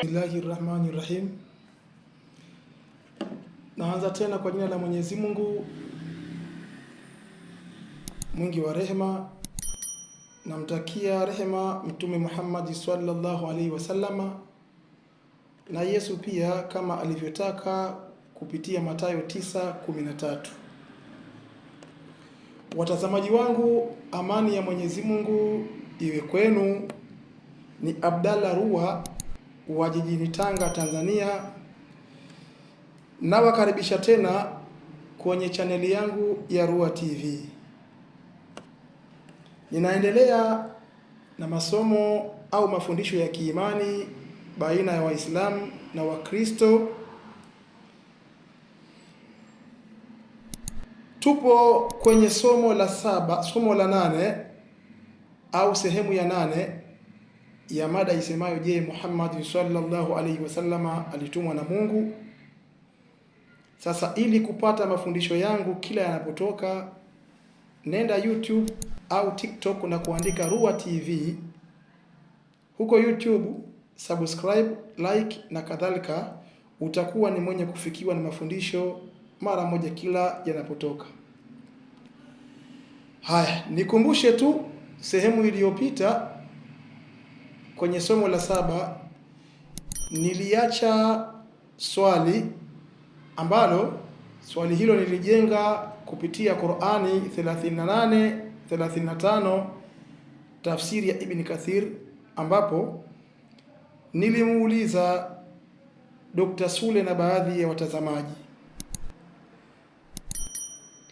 Bismillahi rahmani rahim. Naanza tena kwa jina la Mwenyezi Mungu mwingi wa rehema. Namtakia rehema Mtume Muhammad sallallahu alaihi wasallama na Yesu pia kama alivyotaka kupitia Mathayo 9:13. Watazamaji wangu, amani ya Mwenyezi Mungu iwe kwenu. Ni Abdalla Rua wa jijini Tanga, Tanzania. Nawakaribisha tena kwenye chaneli yangu ya Rua TV. Ninaendelea na masomo au mafundisho ya kiimani baina ya Waislamu na Wakristo. Tupo kwenye somo la saba, somo la nane au sehemu ya nane ya mada isemayo, je, Muhammad sallallahu alaihi wasallama alitumwa na Mungu? Sasa ili kupata mafundisho yangu kila yanapotoka, nenda YouTube au TikTok na kuandika Rua TV. Huko YouTube subscribe, like na kadhalika, utakuwa ni mwenye kufikiwa na mafundisho mara moja kila yanapotoka. Haya, nikumbushe tu sehemu iliyopita kwenye somo la saba niliacha swali ambalo swali hilo nilijenga kupitia Qur'ani 38 35 tafsiri ya Ibn Kathir, ambapo nilimuuliza Dr. Sule na baadhi ya watazamaji,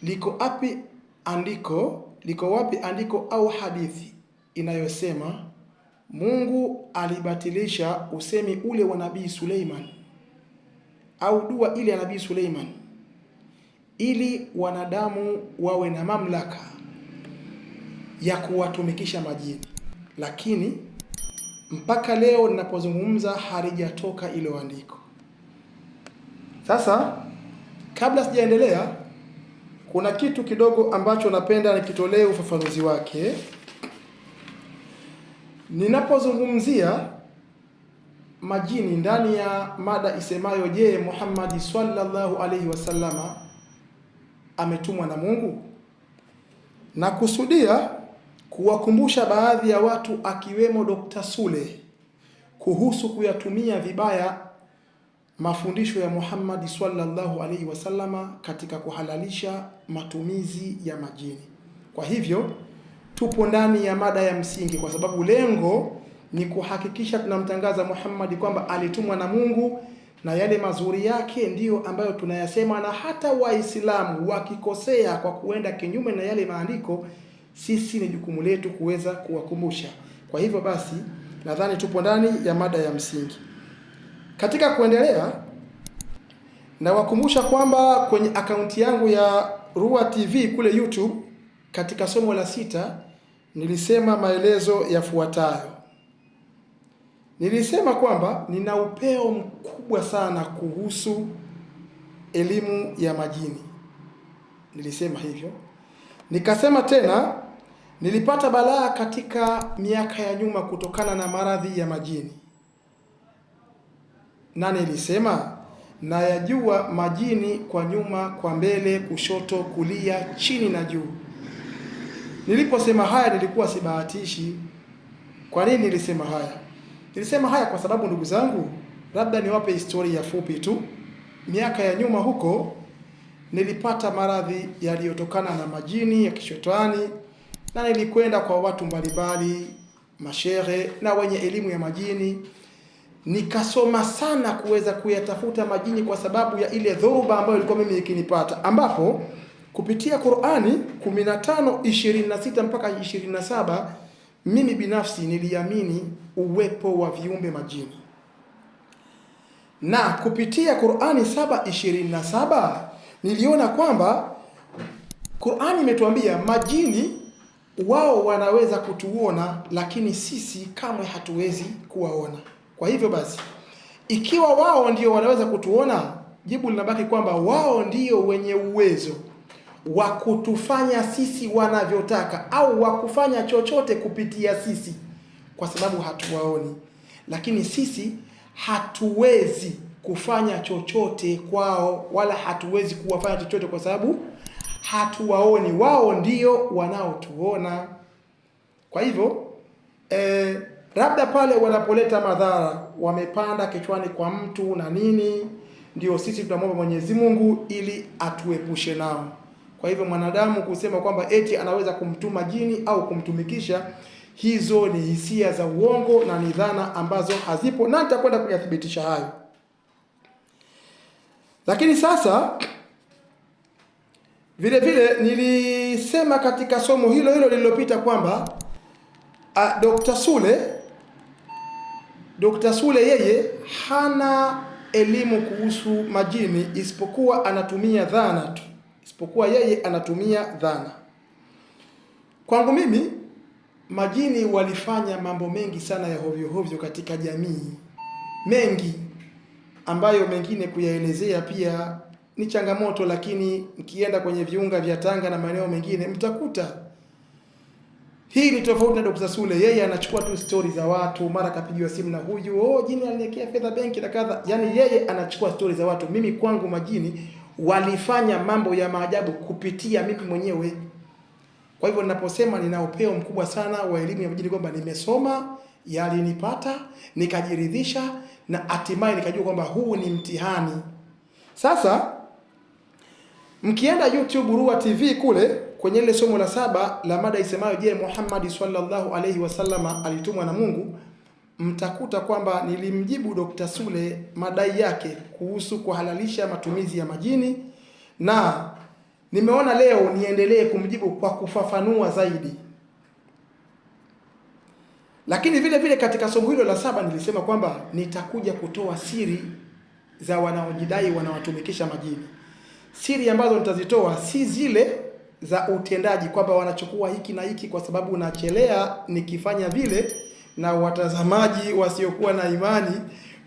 liko api andiko, liko wapi andiko au hadithi inayosema Mungu alibatilisha usemi ule wa Nabii Suleiman au dua ile ya Nabii Suleiman ili wanadamu wawe na mamlaka ya kuwatumikisha majini, lakini mpaka leo ninapozungumza halijatoka ilo andiko. Sasa kabla sijaendelea, kuna kitu kidogo ambacho napenda nikitolee ufafanuzi wake. Ninapozungumzia majini ndani ya mada isemayo, je, Muhammad sallallahu alaihi wasallama ametumwa na Mungu? Na kusudia kuwakumbusha baadhi ya watu akiwemo Dr. Sule kuhusu kuyatumia vibaya mafundisho ya Muhammad sallallahu alaihi wasallama katika kuhalalisha matumizi ya majini. Kwa hivyo tupo ndani ya mada ya msingi, kwa sababu lengo ni kuhakikisha tunamtangaza Muhammad kwamba alitumwa na Mungu na yale mazuri yake ndiyo ambayo tunayasema, na hata Waislamu wakikosea kwa kuenda kinyume na yale maandiko, sisi ni jukumu letu kuweza kuwakumbusha. Kwa hivyo basi, nadhani tupo ndani ya mada ya msingi. Katika kuendelea, nawakumbusha kwamba kwenye akaunti yangu ya Rua TV kule YouTube katika somo la sita nilisema maelezo yafuatayo. Nilisema kwamba nina upeo mkubwa sana kuhusu elimu ya majini. Nilisema hivyo. Nikasema tena nilipata balaa katika miaka ya nyuma kutokana na maradhi ya majini. Na nilisema nayajua majini kwa nyuma, kwa mbele, kushoto, kulia, chini na juu. Niliposema haya nilikuwa sibahatishi. Kwa nini nilisema haya? Nilisema haya kwa sababu, ndugu zangu, labda niwape historia fupi tu. Miaka ya nyuma huko nilipata maradhi yaliyotokana na majini ya kishetani, na nilikwenda kwa watu mbalimbali, mashehe na wenye elimu ya majini, nikasoma sana kuweza kuyatafuta majini kwa sababu ya ile dhoruba ambayo ilikuwa mimi ikinipata, ambapo kupitia Qur'ani 15:26 mpaka 27 mimi binafsi niliamini uwepo wa viumbe majini, na kupitia Qur'ani 7:27 niliona kwamba Qur'ani imetuambia majini wao wanaweza kutuona, lakini sisi kamwe hatuwezi kuwaona. Kwa hivyo basi, ikiwa wao ndio wanaweza kutuona, jibu linabaki kwamba wao ndio wenye uwezo wa kutufanya sisi wanavyotaka au wa kufanya chochote kupitia sisi, kwa sababu hatuwaoni. Lakini sisi hatuwezi kufanya chochote kwao, wala hatuwezi kuwafanya chochote kwa sababu hatuwaoni, wao ndio wanaotuona. Kwa hivyo labda pale wanapoleta madhara wamepanda kichwani kwa mtu na nini, ndio sisi tunamwomba Mwenyezi Mungu ili atuepushe nao. Kwa hivyo mwanadamu kusema kwamba eti anaweza kumtuma jini au kumtumikisha, hizo ni hisia za uongo na ni dhana ambazo hazipo, na nitakwenda kuyathibitisha hayo. Lakini sasa vile vile nilisema katika somo hilo hilo lililopita kwamba Dr. Sule yeye hana elimu kuhusu majini isipokuwa anatumia dhana tu, isipokuwa yeye anatumia dhana. Kwangu mimi majini walifanya mambo mengi sana ya hovyo hovyo katika jamii, mengi ambayo mengine kuyaelezea pia ni changamoto, lakini mkienda kwenye viunga vya Tanga na maeneo mengine mtakuta hii ni tofauti na Dr. Sule. Yeye anachukua tu stori za watu, mara kapigiwa simu na huyu, oh, jini aliniwekea fedha benki na kadha. Yaani yeye anachukua stori za watu. Mimi kwangu majini walifanya mambo ya maajabu kupitia mimi mwenyewe. Kwa hivyo ninaposema nina upeo mkubwa sana wa elimu ya majini, kwamba nimesoma, yalinipata, nikajiridhisha na hatimaye nikajua kwamba huu ni mtihani. Sasa mkienda YouTube Rua TV kule kwenye ile somo la 7 la mada isemayo, je, Muhammad sallallahu alaihi wasallama alitumwa na Mungu, mtakuta kwamba nilimjibu Dr. Sule madai yake kuhusu kuhalalisha matumizi ya majini, na nimeona leo niendelee kumjibu kwa kufafanua zaidi. Lakini vile vile katika somo hilo la 7 nilisema kwamba nitakuja kutoa siri za wanaojidai wanawatumikisha majini. Siri ambazo nitazitoa si zile za utendaji kwamba wanachukua hiki na hiki kwa sababu unachelea nikifanya vile, na watazamaji wasiokuwa na imani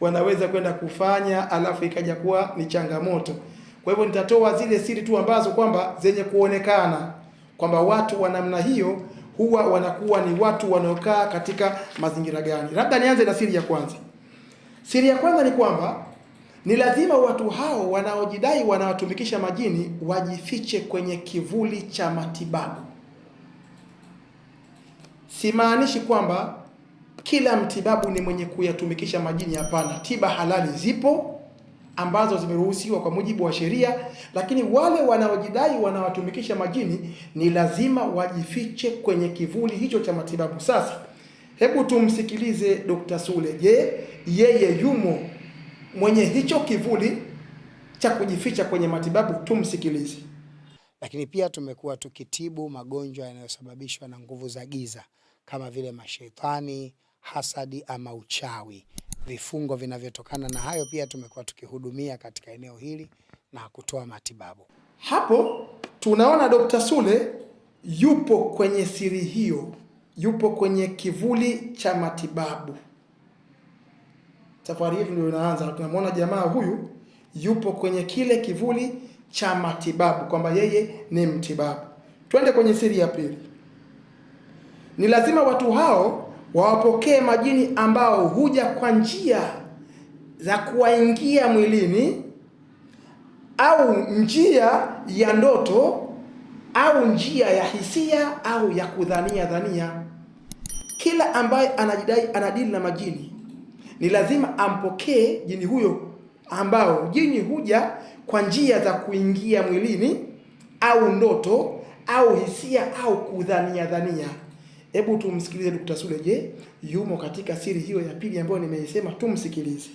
wanaweza kwenda kufanya alafu ikaja kuwa ni changamoto. Kwa hivyo nitatoa zile siri tu ambazo kwamba zenye kuonekana kwamba watu wa namna hiyo huwa wanakuwa ni watu wanaokaa katika mazingira gani. Labda nianze na siri ya kwanza. Siri ya kwanza ni kwamba ni lazima watu hao wanaojidai wanawatumikisha majini wajifiche kwenye kivuli cha matibabu. Simaanishi kwamba kila mtibabu ni mwenye kuyatumikisha majini, hapana. Tiba halali zipo ambazo zimeruhusiwa kwa mujibu wa sheria, lakini wale wanaojidai wanawatumikisha majini ni lazima wajifiche kwenye kivuli hicho cha matibabu. Sasa hebu tumsikilize Dr. Sule. Je, yeye yumo mwenye hicho kivuli cha kujificha kwenye matibabu? Tumsikilize. Lakini pia tumekuwa tukitibu magonjwa yanayosababishwa na nguvu za giza kama vile mashetani, hasadi ama uchawi. Vifungo vinavyotokana na hayo pia tumekuwa tukihudumia katika eneo hili na kutoa matibabu. Hapo tunaona Dr. Sule yupo kwenye siri hiyo, yupo kwenye kivuli cha matibabu. Safari yetu ndio inaanza. Tunamwona jamaa huyu yupo kwenye kile kivuli cha matibabu, kwamba yeye ni mtibabu. Twende kwenye siri ya pili. Ni lazima watu hao wawapokee majini ambao huja kwa njia za kuwaingia mwilini au njia ya ndoto au njia ya hisia au ya kudhania dhania. Kila ambaye anajidai anadili na majini ni lazima ampokee jini huyo, ambao jini huja kwa njia za kuingia mwilini au ndoto au hisia au kudhania dhania. Hebu tumsikilize Dr. Sule. Je, yumo katika siri hiyo ya pili ambayo nimeisema? Tumsikilize.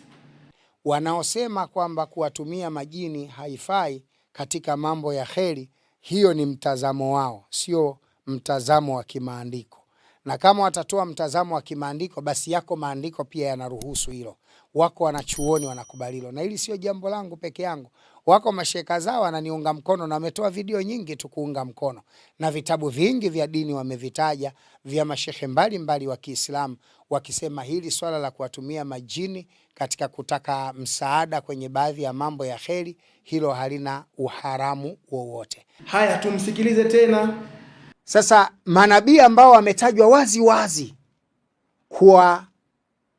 Wanaosema kwamba kuwatumia majini haifai katika mambo ya kheri, hiyo ni mtazamo wao, sio mtazamo wa kimaandiko. Na kama watatoa mtazamo wa kimaandiko, basi yako maandiko pia yanaruhusu hilo. Wako wanachuoni wanakubali hilo, na hili sio jambo langu peke yangu. Wako masheka zao wananiunga mkono na wametoa video nyingi tu kuunga mkono, na vitabu vingi vya dini wamevitaja vya mashehe mbalimbali wa Kiislamu wakisema hili swala la kuwatumia majini katika kutaka msaada kwenye baadhi ya mambo ya kheri, hilo halina uharamu wowote. Haya, tumsikilize tena. Sasa manabii ambao wametajwa wazi wazi kuwa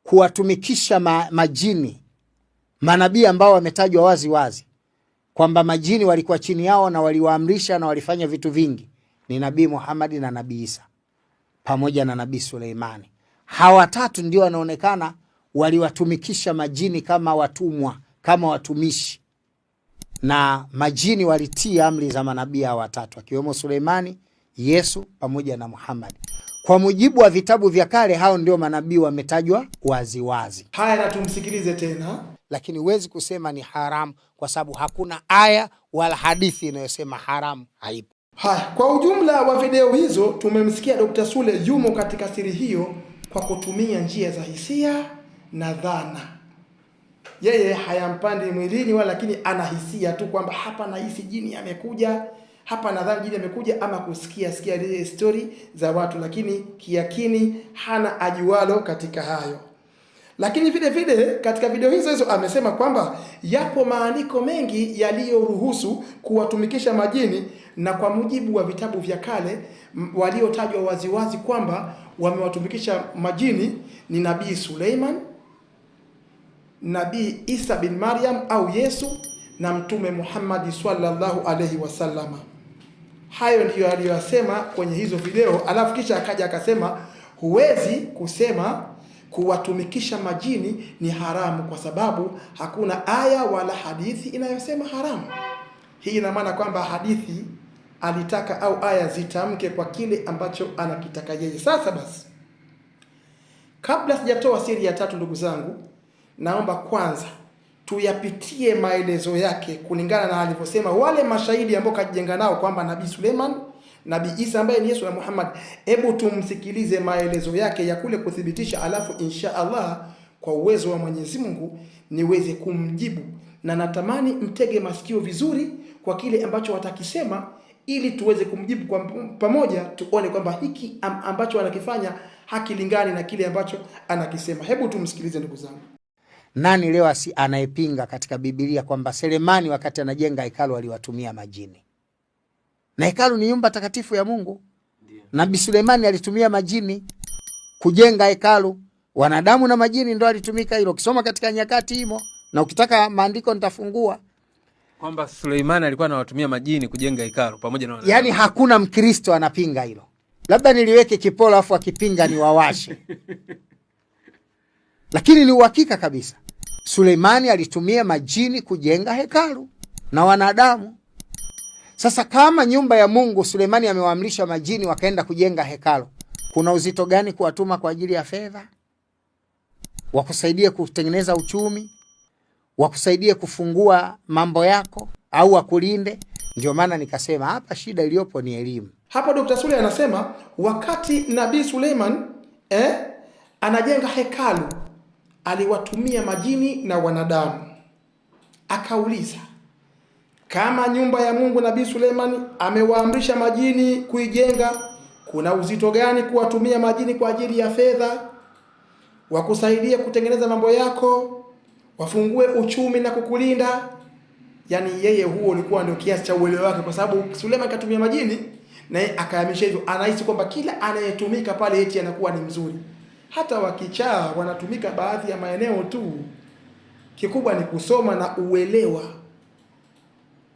Kuwatumikisha majini, manabii ambao wametajwa wazi wazi kwamba majini walikuwa chini yao na waliwaamrisha na walifanya vitu vingi, ni Nabii Muhammad na Nabii Isa pamoja na Nabii Suleimani. Hawa watatu ndio wanaonekana waliwatumikisha majini kama watumwa, kama watumishi, na majini walitii amri za manabii hawa watatu akiwemo Suleimani, Yesu pamoja na Muhammad. Kwa mujibu wa vitabu vya kale, hao ndio manabii wametajwa waziwazi. Haya, na tumsikilize tena. Lakini huwezi kusema ni haramu kwa sababu hakuna aya wala hadithi inayosema haramu, haipo. Haya, kwa ujumla wa video hizo tumemsikia Dr. Sule yumo katika siri hiyo kwa kutumia njia za hisia na dhana. Yeye hayampandi mwilini wala, lakini ana hisia tu kwamba hapa nahisi jini amekuja, hapa nadhani jini amekuja, ama kusikia sikia zile story za watu, lakini kiyakini hana ajualo katika hayo. Lakini vile vile katika video hizo hizo amesema kwamba yapo maandiko mengi yaliyoruhusu kuwatumikisha majini, na kwa mujibu wa vitabu vya kale waliotajwa waziwazi kwamba wamewatumikisha majini ni Nabii Suleiman, Nabii Isa bin Maryam au Yesu na Mtume Muhammad sallallahu alaihi wasallama. Hayo ndiyo aliyoyasema kwenye hizo video, alafu kisha akaja akasema huwezi kusema kuwatumikisha majini ni haramu kwa sababu hakuna aya wala hadithi inayosema haramu. Hii ina maana kwamba hadithi alitaka au aya zitamke kwa kile ambacho anakitaka yeye. Sasa basi, kabla sijatoa siri ya tatu, ndugu zangu, naomba kwanza tuyapitie maelezo yake kulingana na alivyosema wale mashahidi ambao kajijenga nao kwamba Nabii Suleiman, Nabii Isa ambaye ni Yesu na Muhammad. Hebu tumsikilize maelezo yake ya kule kuthibitisha, alafu insha Allah kwa uwezo wa Mwenyezi Mungu niweze kumjibu, na natamani mtege masikio vizuri kwa kile ambacho watakisema ili tuweze kumjibu kwa pamoja, tuone kwamba hiki ambacho anakifanya hakilingani na kile ambacho anakisema. Hebu tumsikilize ndugu zangu. Nani leo asi anayepinga katika Biblia kwamba Selemani wakati anajenga hekalu aliwatumia majini? Na hekalu ni nyumba takatifu ya Mungu. Nabii Sulemani alitumia majini kujenga hekalu. Wanadamu na majini ndo alitumika hilo. Ukisoma katika nyakati imo, na ukitaka maandiko nitafungua kwamba Suleimani alikuwa anawatumia majini kujenga hekalu pamoja na wanadamu. Yaani hakuna Mkristo anapinga hilo. Labda niliweke kipolo afu akipinga ni wawashe. Lakini ni uhakika kabisa Suleimani alitumia majini kujenga hekalu na wanadamu. Sasa kama nyumba ya Mungu Suleimani amewaamrisha majini wakaenda kujenga hekalu, kuna uzito gani kuwatuma kwa ajili ya fedha? Wakusaidie kutengeneza uchumi, wakusaidie kufungua mambo yako au wakulinde. Ndio maana nikasema hapa shida iliyopo ni elimu. Hapo Dr. Sule anasema wakati Nabii Suleiman anajenga hekalu aliwatumia majini na wanadamu. Akauliza, kama nyumba ya Mungu Nabii Suleiman amewaamrisha majini kuijenga, kuna uzito gani kuwatumia majini kwa ajili ya fedha, wakusaidie kutengeneza mambo yako, wafungue uchumi na kukulinda? Yaani yeye huo ulikuwa ndio kiasi cha uelewa wake, kwa sababu Suleiman katumia majini na yeye akahamisha hivyo. Anahisi kwamba kila anayetumika pale eti anakuwa ni mzuri. Hata wakichaa wanatumika baadhi ya maeneo tu. Kikubwa ni kusoma na uelewa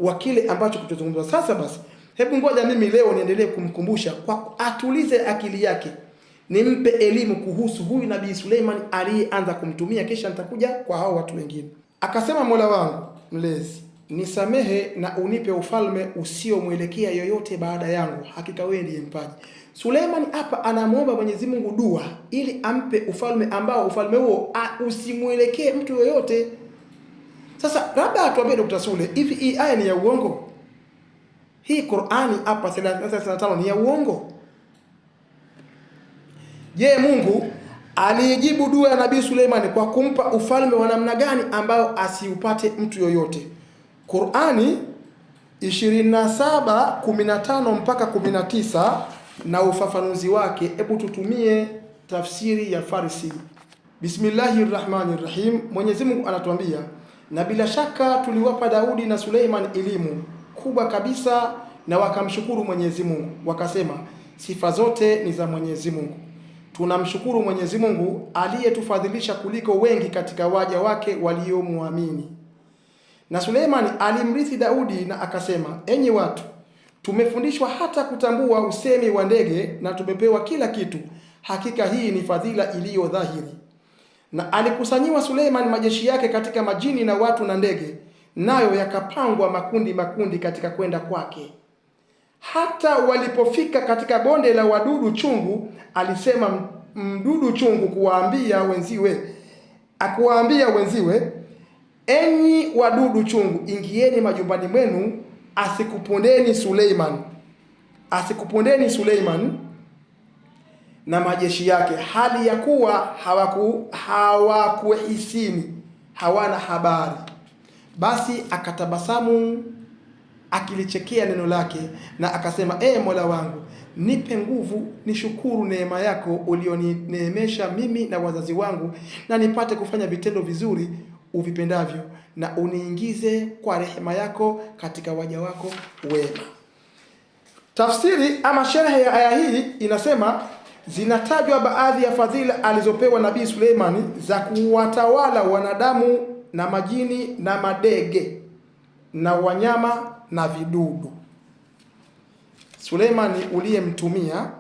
wa kile ambacho kilichozungumzwa. Sasa basi, hebu ngoja mimi leo niendelee kumkumbusha kwa atulize akili yake, nimpe elimu kuhusu huyu Nabii Suleiman aliyeanza kumtumia, kisha nitakuja kwa hao watu wengine. Akasema, Mola wangu mlezi, nisamehe na unipe ufalme usiomwelekea yoyote baada yangu, hakika wewe ndiye mpaji. Suleiman hapa anamuomba Mwenyezi Mungu dua ili ampe ufalme ambao ufalme huo usimwelekee mtu yoyote. Sasa labda atuambie Dr. Sule, hivi hii aya ni ya uongo? Hii Qur'ani hapa 35 ni ya uongo? Je, Mungu aliijibu dua ya Nabii Suleiman kwa kumpa ufalme wa namna gani ambao asiupate mtu yoyote? Qur'ani 27:15 mpaka 19 na ufafanuzi wake. Hebu tutumie tafsiri ya Farisi. Bismillahir Rahmanir Rahim. Mwenyezi Mungu anatuambia, na bila shaka tuliwapa Daudi na Suleiman elimu kubwa kabisa, na wakamshukuru Mwenyezi Mungu, wakasema sifa zote ni za Mwenyezi Mungu. Tunamshukuru Mwenyezi Mungu aliyetufadhilisha kuliko wengi katika waja wake waliomwamini. Na Suleimani alimrithi Daudi na akasema, enyi watu, tumefundishwa hata kutambua usemi wa ndege na tumepewa kila kitu. Hakika hii ni fadhila iliyo dhahiri. Na alikusanyiwa Suleiman majeshi yake katika majini na watu na ndege, nayo yakapangwa makundi makundi katika kwenda kwake. Hata walipofika katika bonde la wadudu chungu, alisema mdudu chungu kuwaambia wenziwe, akuwaambia wenziwe, enyi wadudu chungu, ingieni majumbani mwenu, asikupondeni Suleiman, asikupondeni Suleiman na majeshi yake, hali ya kuwa hawakuhisini, hawana habari. Basi akatabasamu akilichekea neno lake na akasema, E Mola wangu, nipe nguvu nishukuru neema yako ulionineemesha mimi na wazazi wangu, na nipate kufanya vitendo vizuri uvipendavyo, na uniingize kwa rehema yako katika waja wako wema. Tafsiri ama sherehe ya aya hii inasema zinatajwa baadhi ya fadhila alizopewa Nabii Suleimani za kuwatawala wanadamu na majini na madege na wanyama na vidudu. Suleimani uliyemtumia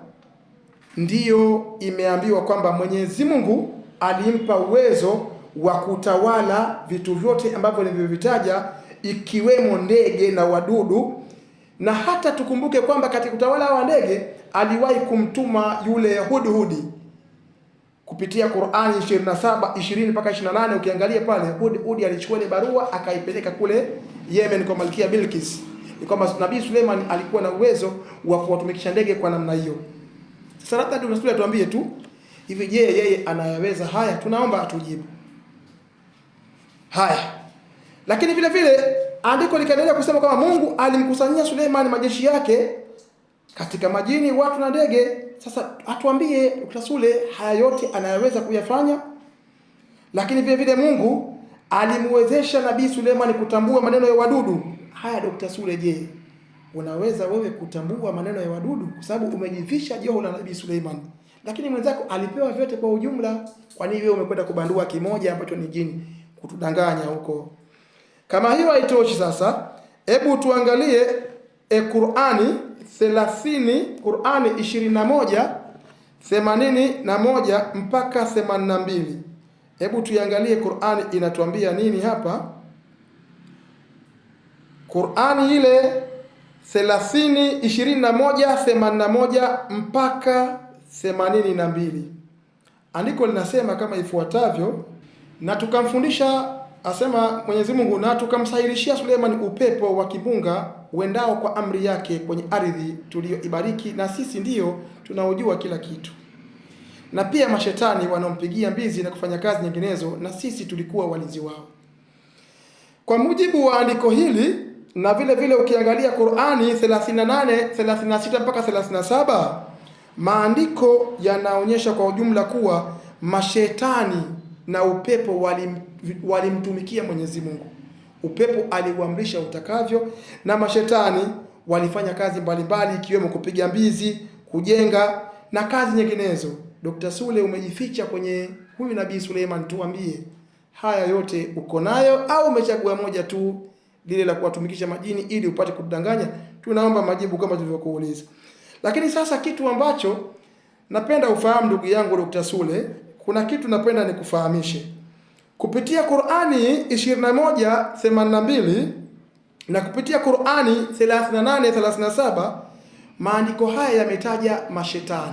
ndiyo imeambiwa kwamba Mwenyezi Mungu alimpa uwezo wa kutawala vitu vyote ambavyo nilivyovitaja, ikiwemo ndege na wadudu. Na hata tukumbuke kwamba katika utawala wa ndege aliwahi kumtuma yule Hudhudi kupitia Qur'ani 27 20 mpaka 28. Ukiangalia pale Hudhudi alichukua ile barua akaipeleka kule Yemen kwa Malkia Bilqis. Ni kwamba Nabii Suleiman alikuwa na uwezo wa kuwatumikisha ndege kwa namna hiyo. Sasa labda tunasubiri tuambie tu hivi, je, yeye anayaweza haya? Tunaomba atujibu haya. Lakini vile vile andiko likaendelea kusema kwamba Mungu alimkusanyia Suleiman majeshi yake katika majini, watu na ndege. Sasa atuambie Dr. Sule, haya yote anayaweza kuyafanya? Lakini vile vile Mungu alimwezesha Nabii Suleiman kutambua maneno ya wadudu. Haya Dr. Sule, je, unaweza wewe kutambua maneno ya wadudu? Kwa sababu umejivisha joho la Nabii Suleiman, lakini mwenzako alipewa vyote kwa ujumla. Kwa nini wewe umekwenda kubandua kimoja ambacho ni jini, kutudanganya huko? Kama hiyo haitoshi, sasa hebu tuangalie Qur'ani 30, Qur'ani 21 81 mpaka 82. Hebu tuiangalie Qur'ani inatuambia nini hapa. Qur'ani ile 30 21 81 mpaka 82, andiko linasema kama ifuatavyo: na tukamfundisha, asema Mwenyezi Mungu, na tukamsahilishia Suleiman upepo wa kimbunga uendao kwa amri yake kwenye ardhi tuliyoibariki, na sisi ndiyo tunaojua kila kitu. Na pia mashetani wanaompigia mbizi na kufanya kazi nyinginezo, na sisi tulikuwa walinzi wao. Kwa mujibu wa andiko hili na vile vile ukiangalia Qur'ani 38 36 mpaka 37, maandiko yanaonyesha kwa ujumla kuwa mashetani na upepo walimtumikia Mwenyezi Mungu. Upepo aliuamrisha utakavyo, na mashetani walifanya kazi mbalimbali ikiwemo kupiga mbizi, kujenga na kazi nyinginezo. Dr. Sule, umejificha kwenye huyu Nabii Suleiman, tuambie haya yote uko nayo au umechagua moja tu lile la kuwatumikisha majini ili upate kudanganya? Tunaomba majibu kama tulivyokuuliza. Lakini sasa kitu ambacho napenda ufahamu ndugu yangu Dr. Sule, kuna kitu napenda nikufahamishe kupitia Qur'ani 21:82 na kupitia Qur'ani 38:37, maandiko haya yametaja mashetani.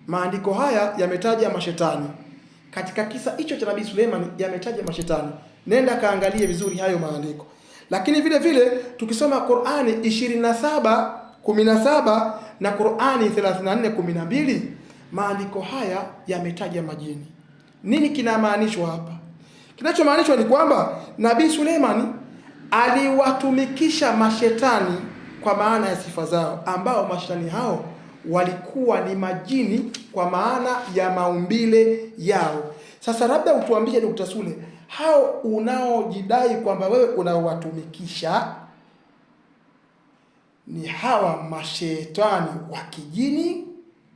Maandiko haya yametaja mashetani katika kisa hicho cha Nabii Suleiman, yametaja mashetani. Nenda kaangalie vizuri hayo maandiko. Lakini vile vile tukisoma Qur'ani 27:17 na Qur'ani 34:12, maandiko haya yametaja majini. Nini kinamaanishwa hapa? Kinachomaanishwa ni kwamba Nabii Suleimani aliwatumikisha mashetani kwa maana ya sifa zao, ambao mashetani hao walikuwa ni majini kwa maana ya maumbile yao. Sasa labda utuambie Dr. Sule, hao unaojidai kwamba wewe unawatumikisha ni hawa mashetani wa kijini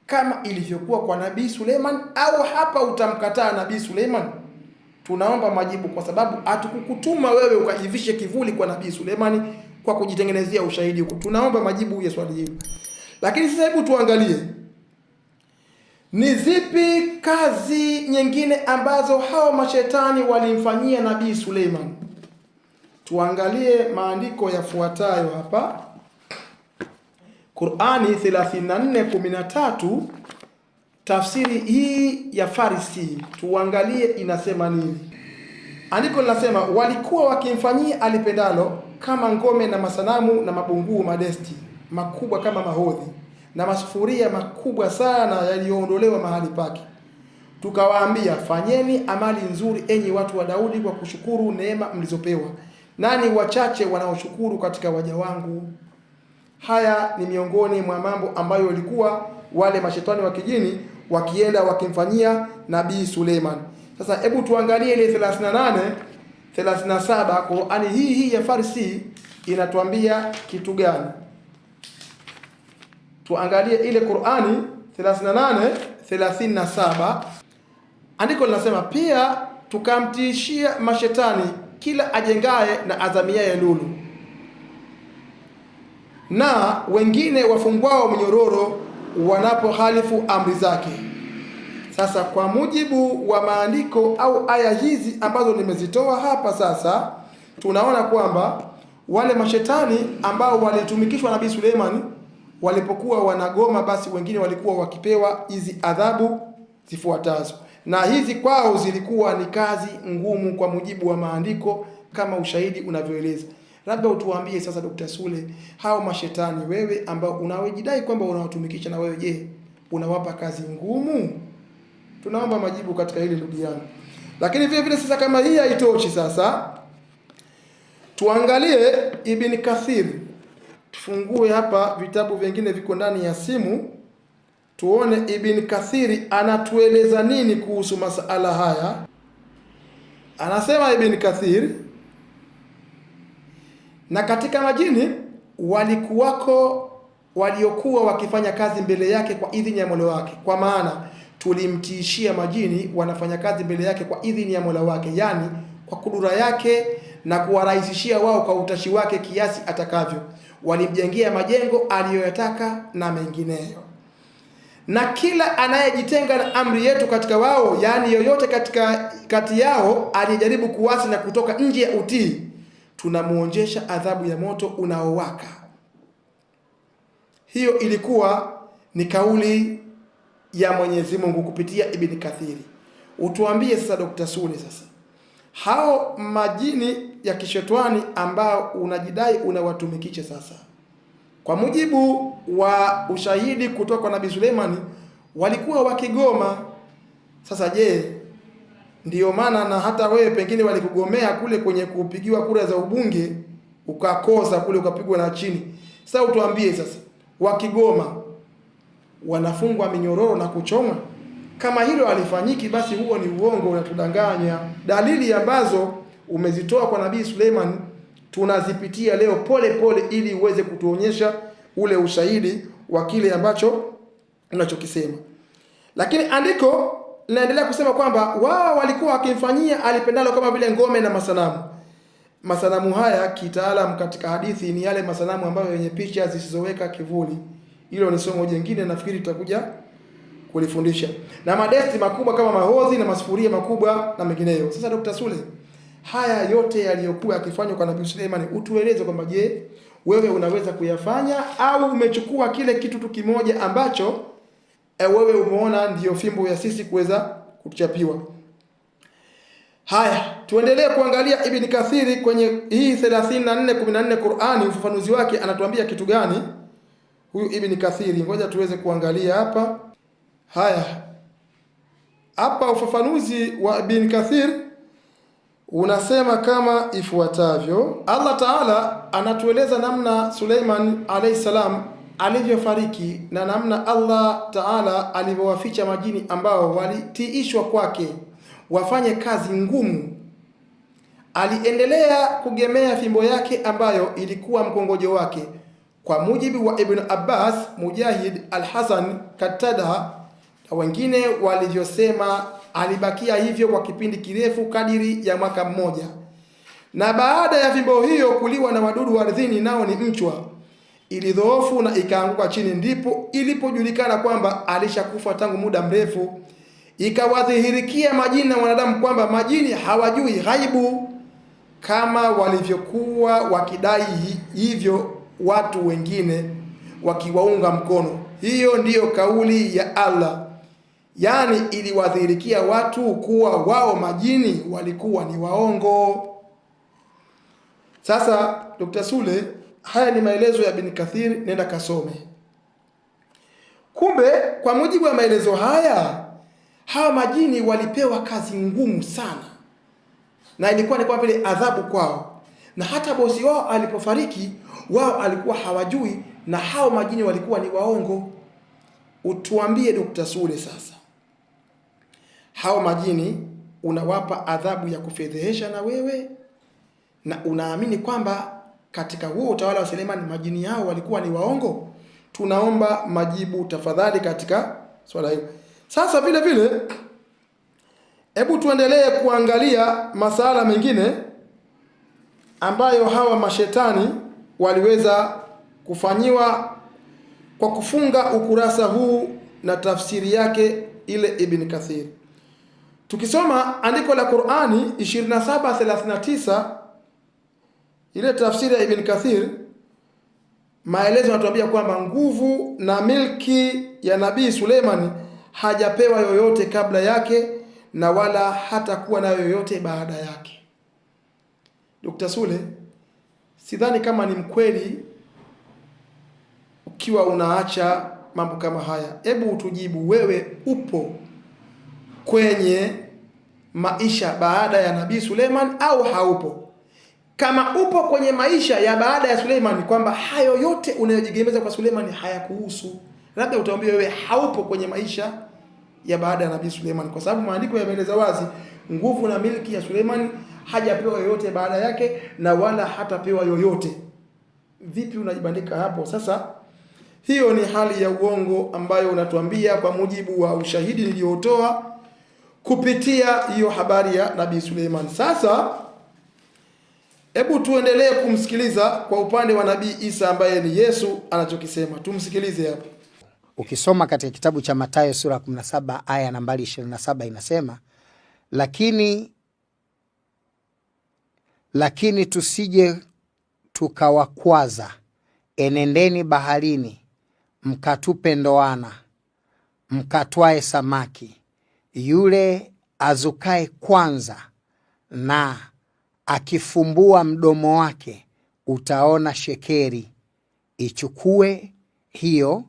kama ilivyokuwa kwa Nabii Suleiman, au hapa utamkataa Nabii Suleiman? Tunaomba majibu, kwa sababu hatukukutuma wewe ukajivishe kivuli kwa Nabii Suleimani kwa kujitengenezea ushahidi huko. Tunaomba majibu ya swali hili. Lakini sasa hebu tuangalie ni zipi kazi nyingine ambazo hao mashetani walimfanyia Nabii Suleiman. Tuangalie maandiko yafuatayo hapa. Qur'ani 34:13, tafsiri hii ya Farisi, tuangalie inasema nini. Andiko linasema walikuwa wakimfanyia alipendalo, kama ngome na masanamu na mabunguu madesti makubwa kama mahodhi na masufuria makubwa sana yaliyoondolewa mahali pake. Tukawaambia, fanyeni amali nzuri, enyi watu wa Daudi, kwa kushukuru neema mlizopewa. Nani wachache wanaoshukuru katika waja wangu. Haya ni miongoni mwa mambo ambayo ilikuwa wale mashetani wa kijini wakienda wakimfanyia Nabii Suleiman. Sasa hebu tuangalie ile 38:37, Qur'ani hii hii ya Farsi inatuambia kitu gani? Tuangalie ile Qur'ani 38:37, andiko linasema pia tukamtiishia mashetani kila ajengaye na azamiaye lulu na wengine wafungwao mnyororo wanapohalifu amri zake. Sasa kwa mujibu wa maandiko au aya hizi ambazo nimezitoa hapa, sasa tunaona kwamba wale mashetani ambao walitumikishwa Nabii Suleimani walipokuwa wanagoma, basi wengine walikuwa wakipewa hizi adhabu zifuatazo, na hizi kwao zilikuwa ni kazi ngumu kwa mujibu wa maandiko kama ushahidi unavyoeleza. Labda utuambie sasa, Dr. Sule, hao mashetani wewe ambao unawejidai kwamba unawatumikisha, na wewe je, unawapa kazi ngumu? Tunaomba majibu katika hili ndugu yangu. Lakini vile vile sasa, kama hii haitoshi, sasa tuangalie Ibn Kathir. Tufungue hapa vitabu vingine viko ndani ya simu, tuone Ibn Kathiri anatueleza nini kuhusu masala haya. Anasema Ibn Kathir, na katika majini walikuwako waliokuwa wakifanya kazi mbele yake kwa idhini ya Mola wake, kwa maana tulimtiishia majini wanafanya kazi mbele yake kwa idhini ya Mola wake, yani kwa kudura yake na kuwarahisishia wao kwa utashi wake kiasi atakavyo. Walimjengea majengo aliyoyataka na mengineyo. Na kila anayejitenga na amri yetu katika wao, yani yoyote katika kati yao aliyejaribu kuasi na kutoka nje ya utii, tunamuonjesha adhabu ya moto unaowaka. Hiyo ilikuwa ni kauli ya Mwenyezi Mungu kupitia Ibn Kathiri. Utuambie sasa Dr. Sule, sasa hao majini ya kishetwani ambao unajidai unawatumikisha sasa, kwa mujibu wa ushahidi kutoka kwa Nabii Suleimani, walikuwa wakigoma. Sasa je, ndiyo maana na hata wewe pengine walikugomea kule kwenye kupigiwa kura za ubunge ukakosa kule ukapigwa na chini. Sasa utuambie sasa, wakigoma wanafungwa minyororo na kuchomwa? Kama hilo halifanyiki, basi huo ni uongo, unatudanganya. Dalili ambazo umezitoa kwa Nabii Suleiman tunazipitia leo pole pole, ili uweze kutuonyesha ule ushahidi wa kile ambacho unachokisema. Lakini andiko linaendelea kusema kwamba wao walikuwa wakimfanyia alipendalo kama vile ngome na masanamu. Masanamu haya kitaalamu katika hadithi ni yale masanamu ambayo yenye picha zisizoweka kivuli. Hilo ni somo jingine, nafikiri tutakuja kulifundisha, na madesti makubwa kama mahodhi na masufuria makubwa na mengineyo. Sasa Dr. Sule, haya yote yaliyokuwa yakifanywa kwa Nabii Suleiman, utueleze kwamba je, wewe unaweza kuyafanya au umechukua kile kitu tu kimoja ambacho wewe umeona ndiyo fimbo ya sisi kuweza kuchapiwa. Haya, tuendelee kuangalia Ibn Kathiri kwenye hii 34:14 Qur'ani, ufafanuzi wake anatuambia kitu gani huyu Ibn Kathiri? Ngoja tuweze kuangalia hapa. Haya, hapa ufafanuzi wa Ibn Kathir unasema kama ifuatavyo. Allah Taala anatueleza namna Suleiman alayhi salam alivyofariki na namna Allah Taala alivyowaficha majini ambao walitiishwa kwake wafanye kazi ngumu. Aliendelea kugemea fimbo yake ambayo ilikuwa mkongojo wake Kwa mujibu wa Ibn Abbas, Mujahid, Al-Hasan, Katada na wengine walivyosema, alibakia hivyo kwa kipindi kirefu kadiri ya mwaka mmoja. Na baada ya fimbo hiyo kuliwa na wadudu ardhini, nao ni mchwa, ilidhoofu na ikaanguka chini, ndipo ilipojulikana kwamba alishakufa tangu muda mrefu. Ikawadhihirikia majini na wanadamu kwamba majini hawajui ghaibu kama walivyokuwa wakidai hivyo watu wengine wakiwaunga mkono. Hiyo ndiyo kauli ya Allah, yaani iliwadhihirikia watu kuwa wao majini walikuwa ni waongo. Sasa Dr. Sule, haya ni maelezo ya Ibn Kathir, nenda kasome. Kumbe kwa mujibu wa maelezo haya, hawa majini walipewa kazi ngumu sana, na ilikuwa ni kama vile adhabu kwao, na hata bosi wao alipofariki, wao alikuwa hawajui, na hao majini walikuwa ni waongo. Utuambie Dr. Sule, sasa hao majini unawapa adhabu ya kufedhehesha na wewe, na unaamini kwamba katika huo utawala wa Selemani majini yao walikuwa ni waongo? Tunaomba majibu tafadhali katika swala hilo. Sasa vile vile, hebu tuendelee kuangalia masala mengine ambayo hawa mashetani waliweza kufanyiwa kwa kufunga ukurasa huu na tafsiri yake ile Ibn Kathir. Tukisoma andiko la Qur'ani 27:39 ile tafsiri ya Ibn Kathir, maelezo yanatuambia kwamba nguvu na milki ya Nabii Suleiman hajapewa yoyote kabla yake na wala hatakuwa nayo yoyote baada yake. Dr. Sule, sidhani kama ni mkweli ukiwa unaacha mambo kama haya. Hebu utujibu wewe, upo kwenye maisha baada ya Nabii Suleiman au haupo? Kama upo kwenye maisha ya baada ya Suleiman, kwamba hayo yote unayojigemeza kwa Suleiman hayakuhusu, labda utaambia wewe haupo kwenye maisha ya baada ya Nabii Suleiman, kwa sababu maandiko yameeleza wazi nguvu na milki ya Suleiman hajapewa yoyote baada yake na wala hatapewa yoyote. Vipi unajibandika hapo sasa? Hiyo ni hali ya uongo ambayo unatuambia kwa mujibu wa ushahidi niliotoa kupitia hiyo habari ya Nabii Suleiman. Sasa hebu tuendelee kumsikiliza kwa upande wa Nabii Isa ambaye ni Yesu anachokisema. Tumsikilize hapo. Ukisoma katika kitabu cha Mathayo sura 17 aya nambari 27 inasema, lakini tusije tukawakwaza, enendeni baharini mkatupe ndoana, mkatwae samaki. Yule azukae kwanza na akifumbua mdomo wake utaona shekeri, ichukue hiyo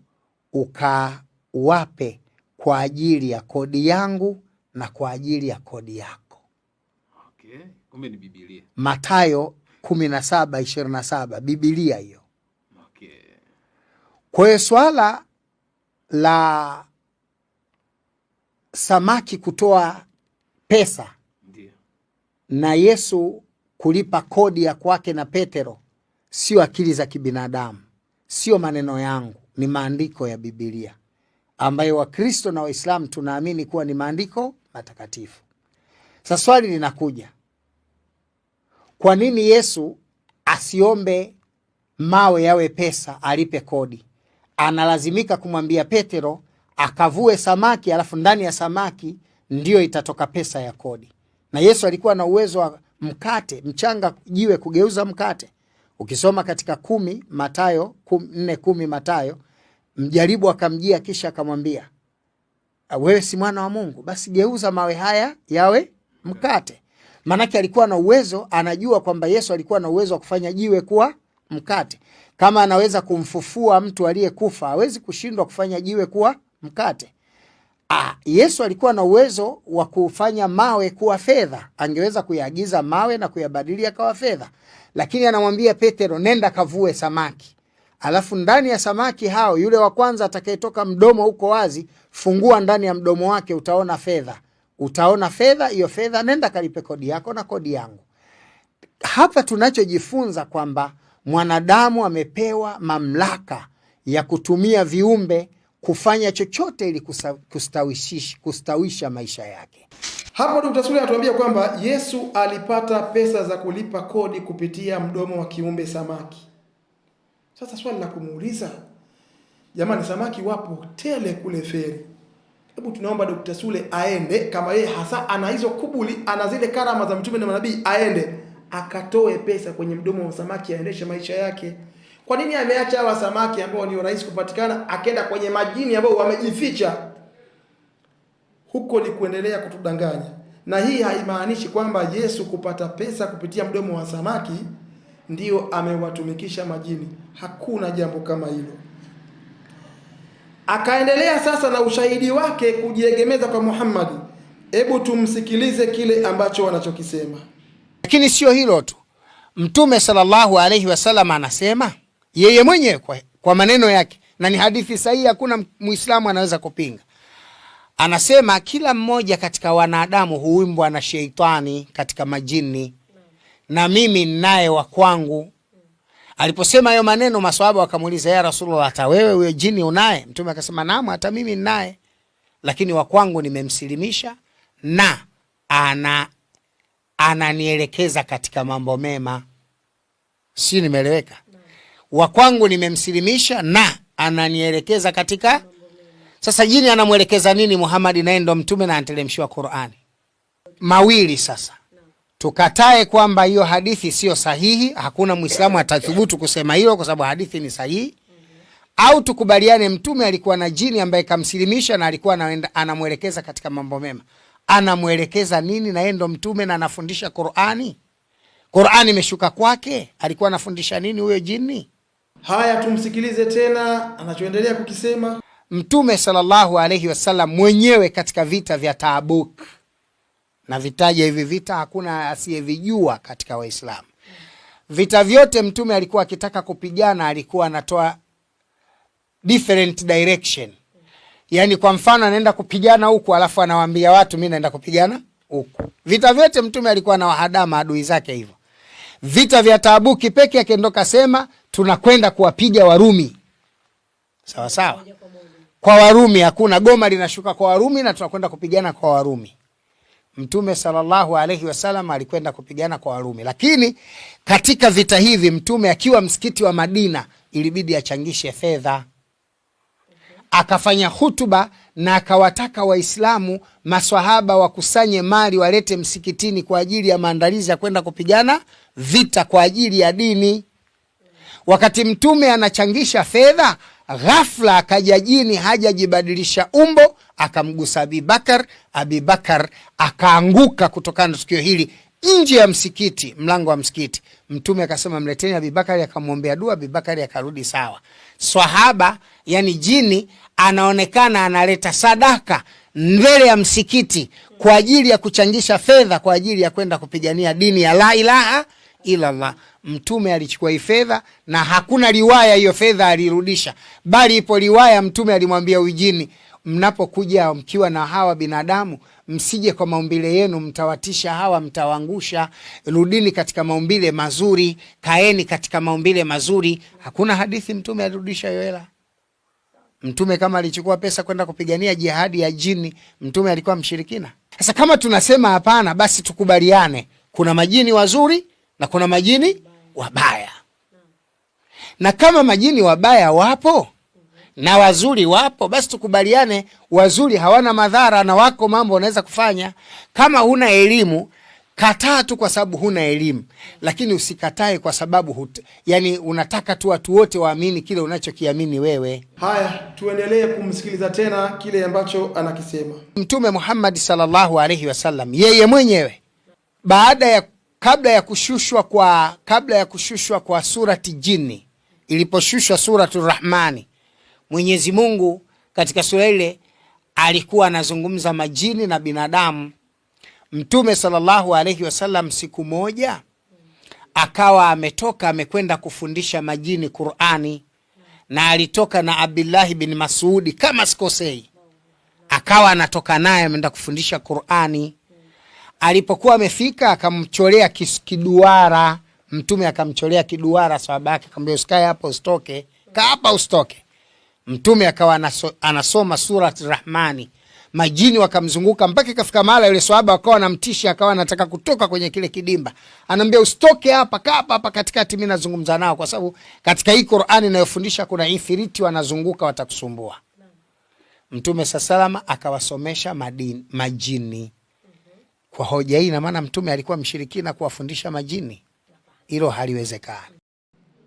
ukawape kwa ajili ya kodi yangu na kwa ajili ya kodi yako. Okay, kumbe ni Biblia. Mathayo 17:27, Biblia hiyo. Okay. Kwa hiyo swala la samaki kutoa pesa Ndiyo. na Yesu kulipa kodi ya kwake na Petero sio akili za kibinadamu, sio maneno yangu, ni maandiko ya Biblia ambayo Wakristo na Waislamu tunaamini kuwa ni maandiko matakatifu. Sasa swali linakuja, kwa nini Yesu asiombe mawe yawe pesa alipe kodi? Analazimika kumwambia Petero akavue samaki, alafu ndani ya samaki ndiyo itatoka pesa ya kodi. Na Yesu alikuwa na uwezo wa mkate mchanga, jiwe kugeuza mkate. Ukisoma katika 10 Mathayo 4:10 Mathayo, mjaribu akamjia kisha akamwambia, wewe si mwana wa Mungu, basi geuza mawe haya yawe mkate. Manake alikuwa na uwezo, anajua kwamba Yesu alikuwa na uwezo wa kufanya jiwe kuwa mkate. Kama anaweza kumfufua mtu aliyekufa, hawezi kushindwa kufanya jiwe kuwa mkate. Yesu alikuwa na uwezo wa kufanya mawe kuwa fedha. Angeweza kuyaagiza mawe na kuyabadili yakawa fedha. Lakini anamwambia Petero, nenda kavue samaki. Alafu ndani ya samaki hao, yule wa kwanza atakayetoka mdomo uko wazi, fungua ndani ya mdomo wake utaona fedha. Utaona fedha, hiyo fedha nenda kalipe kodi yako na kodi yangu. Hapa tunachojifunza kwamba Mwanadamu amepewa mamlaka ya kutumia viumbe kufanya chochote ili kustawisha maisha yake. Hapo Dr. Sule anatuambia kwamba Yesu alipata pesa za kulipa kodi kupitia mdomo wa kiumbe samaki. Sasa swali la kumuuliza, jamani, samaki wapo tele kule feri. Hebu tunaomba Dr. Sule aende, kama yeye hasa ana hizo kubuli, ana zile karama za mtume na manabii, aende akatoe pesa kwenye mdomo wa samaki aendeshe maisha yake. Kwa nini ameacha hawa samaki ambao ni rahisi kupatikana, akenda kwenye majini ambao wamejificha? Huko ni kuendelea kutudanganya. Na hii haimaanishi kwamba Yesu kupata pesa kupitia mdomo wa samaki ndiyo amewatumikisha majini. Hakuna jambo kama hilo. Akaendelea sasa na ushahidi wake kujiegemeza kwa Muhammad. Hebu tumsikilize kile ambacho wanachokisema. Lakini sio hilo tu, Mtume sallallahu alaihi wasallam anasema yeye mwenyewe kwa maneno yake, na ni hadithi sahihi, hakuna Muislamu anaweza kupinga. Anasema kila mmoja katika wanadamu huimbwa na sheitani katika majini, na mimi ninaye wa kwangu. Aliposema hayo maneno, maswahaba wakamuuliza, ya Rasulullah, hata wewe huyo jini unaye? Mtume akasema naam, hata mimi ninaye, lakini wa kwangu nimemsilimisha na ananielekeza katika mambo mema. Si nimeeleweka? Wa kwangu nimemsilimisha na ananielekeza katika. Sasa jini anamwelekeza nini Muhammad, naye ndo mtume na anateremshiwa Qur'ani? Mawili sasa. Tukatae kwamba hiyo hadithi sio sahihi, hakuna Muislamu atathubutu kusema hilo kwa sababu hadithi ni sahihi. Au tukubaliane mtume alikuwa na jini ambaye kamsilimisha na alikuwa anamwelekeza katika mambo mema. Anamwelekeza nini na yeye ndo mtume na anafundisha Qur'ani? Qur'ani imeshuka kwake, alikuwa anafundisha nini huyo jini? Haya, tumsikilize tena anachoendelea kukisema. Mtume sallallahu alayhi wasallam mwenyewe katika vita vya Tabuk, na vitaja hivi vita hakuna asiyevijua katika Waislamu. Vita vyote mtume alikuwa akitaka kupigana, alikuwa anatoa different direction. Yani kwa mfano anaenda kupigana huku, alafu anawaambia watu mimi naenda kupigana huku. Vita vyote mtume alikuwa anawahadaa maadui zake hivyo. Vita vya Tabuki peke yake ndo kasema tunakwenda kuwapiga Warumi. Sawa sawa. Kwa Warumi hakuna goma linashuka kwa Warumi na tunakwenda kupigana kwa Warumi. Mtume sallallahu alayhi wasallam alikwenda kupigana kwa Warumi. Lakini katika vita hivi mtume akiwa msikiti wa Madina ilibidi achangishe fedha. Akafanya hutuba na akawataka Waislamu maswahaba wakusanye mali walete msikitini kwa ajili ya maandalizi ya kwenda kupigana vita kwa ajili ya dini. Wakati mtume anachangisha fedha, ghafla akaja jini, hajajibadilisha umbo, akamgusa Abibakar. Abibakar akaanguka kutokana na tukio hili nje ya msikiti, mlango wa msikiti. Mtume akasema mleteni Abibakari, akamwombea dua, Abibakari akarudi sawa. Swahaba, yani jini anaonekana analeta sadaka mbele ya msikiti kwa ajili ya kuchangisha fedha kwa ajili ya kwenda kupigania dini ya la ilaha ila Allah. Mtume alichukua hii fedha na hakuna riwaya hiyo fedha alirudisha, bali ipo riwaya mtume alimwambia ujini, mnapokuja mkiwa na hawa binadamu msije kwa maumbile yenu, mtawatisha hawa, mtawangusha. Rudini katika maumbile mazuri, kaeni katika maumbile mazuri. Hakuna hadithi mtume alirudisha hiyo hela. Mtume kama alichukua pesa kwenda kupigania jihadi ya jini, mtume alikuwa mshirikina? Sasa kama tunasema hapana, basi tukubaliane kuna majini wazuri na kuna majini wabaya. Na kama majini wabaya wapo na wazuri wapo, basi tukubaliane wazuri hawana madhara na wako mambo wanaweza kufanya. Kama huna elimu, kataa tu kwa sababu huna elimu, lakini usikatae kwa sababu yani unataka tu watu wote waamini kile unachokiamini wewe. Haya, tuendelee kumsikiliza tena kile ambacho anakisema Mtume Muhammad sallallahu alaihi wasallam yeye mwenyewe kabla ya kushushwa kwa surati Jini, iliposhushwa suratu Rahmani, Mwenyezi Mungu katika sura ile alikuwa anazungumza majini na binadamu. Mtume sallallahu alaihi wasallam siku moja akawa ametoka amekwenda kufundisha majini Qur'ani, na alitoka na Abdullah bin Masudi kama sikosei, akawa anatoka naye ameenda kufundisha Qur'ani. Alipokuwa amefika akamcholea kiduara Mtume akamcholea kiduara sahaba yake, akamwambia usikae hapo, usitoke, kaa hapa usitoke. Mtume akawa anasoma Surat Rahmani, majini wakamzunguka mpaka ikafika mahala yule swahaba wakawa wanamtisha, akawa anataka kutoka kwenye kile kidimba, anaambia usitoke hapa, kaa hapa hapa katikati, mimi nazungumza nao, kwa sababu katika hii Qur'ani inayofundisha kuna ifiriti wanazunguka, watakusumbua. Mtume salama akawasomesha majini. Kwa hoja hii, ina maana mtume alikuwa mshirikina kuwafundisha majini? Hilo haliwezekani.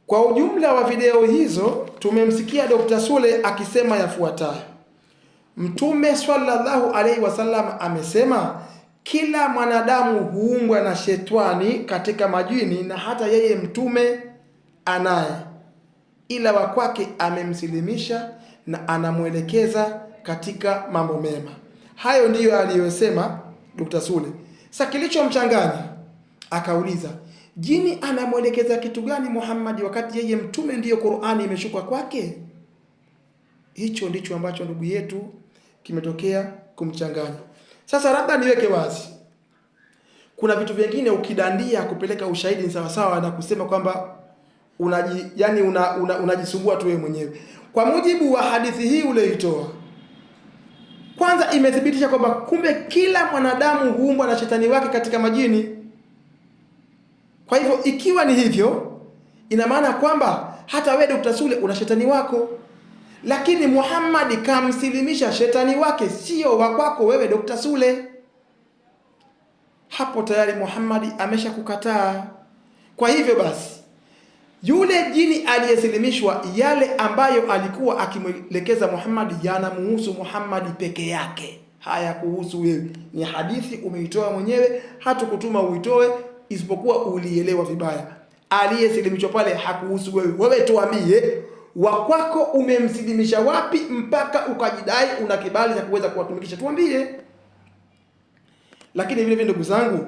Kwa ujumla wa video hizo tumemsikia Dr. Sule akisema yafuatayo. Mtume sallallahu alaihi wasallam amesema kila mwanadamu huumbwa na shetani katika majini, na hata yeye mtume anaye, ila wa kwake amemsilimisha na anamwelekeza katika mambo mema. Hayo ndiyo aliyosema Dr. Sule. Sasa kilichomchanganya akauliza, jini anamwelekeza kitu gani Muhammad wakati yeye mtume ndiyo Qur'ani imeshuka kwake? Hicho ndicho ambacho ndugu yetu kimetokea kumchanganya. Sasa labda niweke wazi, kuna vitu vingine ukidandia kupeleka ushahidi ni sawasawa na kusema kwamba unajisumbua tu wewe mwenyewe. Kwa mujibu wa hadithi hii ulioitoa, kwanza imethibitisha kwamba kumbe kila mwanadamu huumbwa na shetani wake katika majini. Kwa hivyo ikiwa ni hivyo, ina maana kwamba hata wewe Dr. Sule una shetani wako, lakini Muhammad kamsilimisha shetani wake, sio wa kwako wewe Dr. Sule. Hapo tayari Muhammad ameshakukataa. Kwa hivyo basi, yule jini aliyesilimishwa, yale ambayo alikuwa akimwelekeza Muhammad yanamuhusu Muhammad peke yake, hayakuhusu wewe. Ni hadithi umeitoa mwenyewe, hatukutuma uitoe, isipokuwa ulielewa vibaya. Aliyesilimishwa pale hakuhusu wewe. Wewe tuambie, wa kwako umemsilimisha wapi mpaka ukajidai una kibali cha kuweza kuwatumikisha? Tuambie. Lakini vile vile ndugu zangu,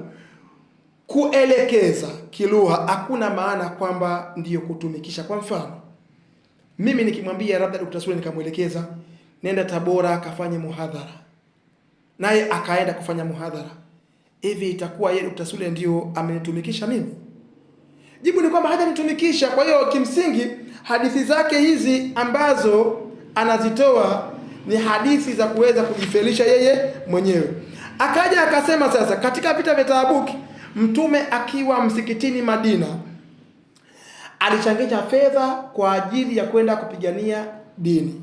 kuelekeza kilugha hakuna maana kwamba ndiyo kutumikisha. Kwa mfano, mimi nikimwambia labda Dr. Sule nikamwelekeza nenda Tabora akafanye muhadhara, naye akaenda kufanya muhadhara, hivi itakuwa yeye Dr. Sule ndio amenitumikisha mimi? Jibu ni kwamba hajanitumikisha. Kwa hiyo kimsingi hadithi zake hizi ambazo anazitoa ni hadithi za kuweza kujifelisha yeye mwenyewe. Akaja akasema sasa, katika vita vya Tabuki Mtume akiwa msikitini Madina alichangisha fedha kwa ajili ya kwenda kupigania dini,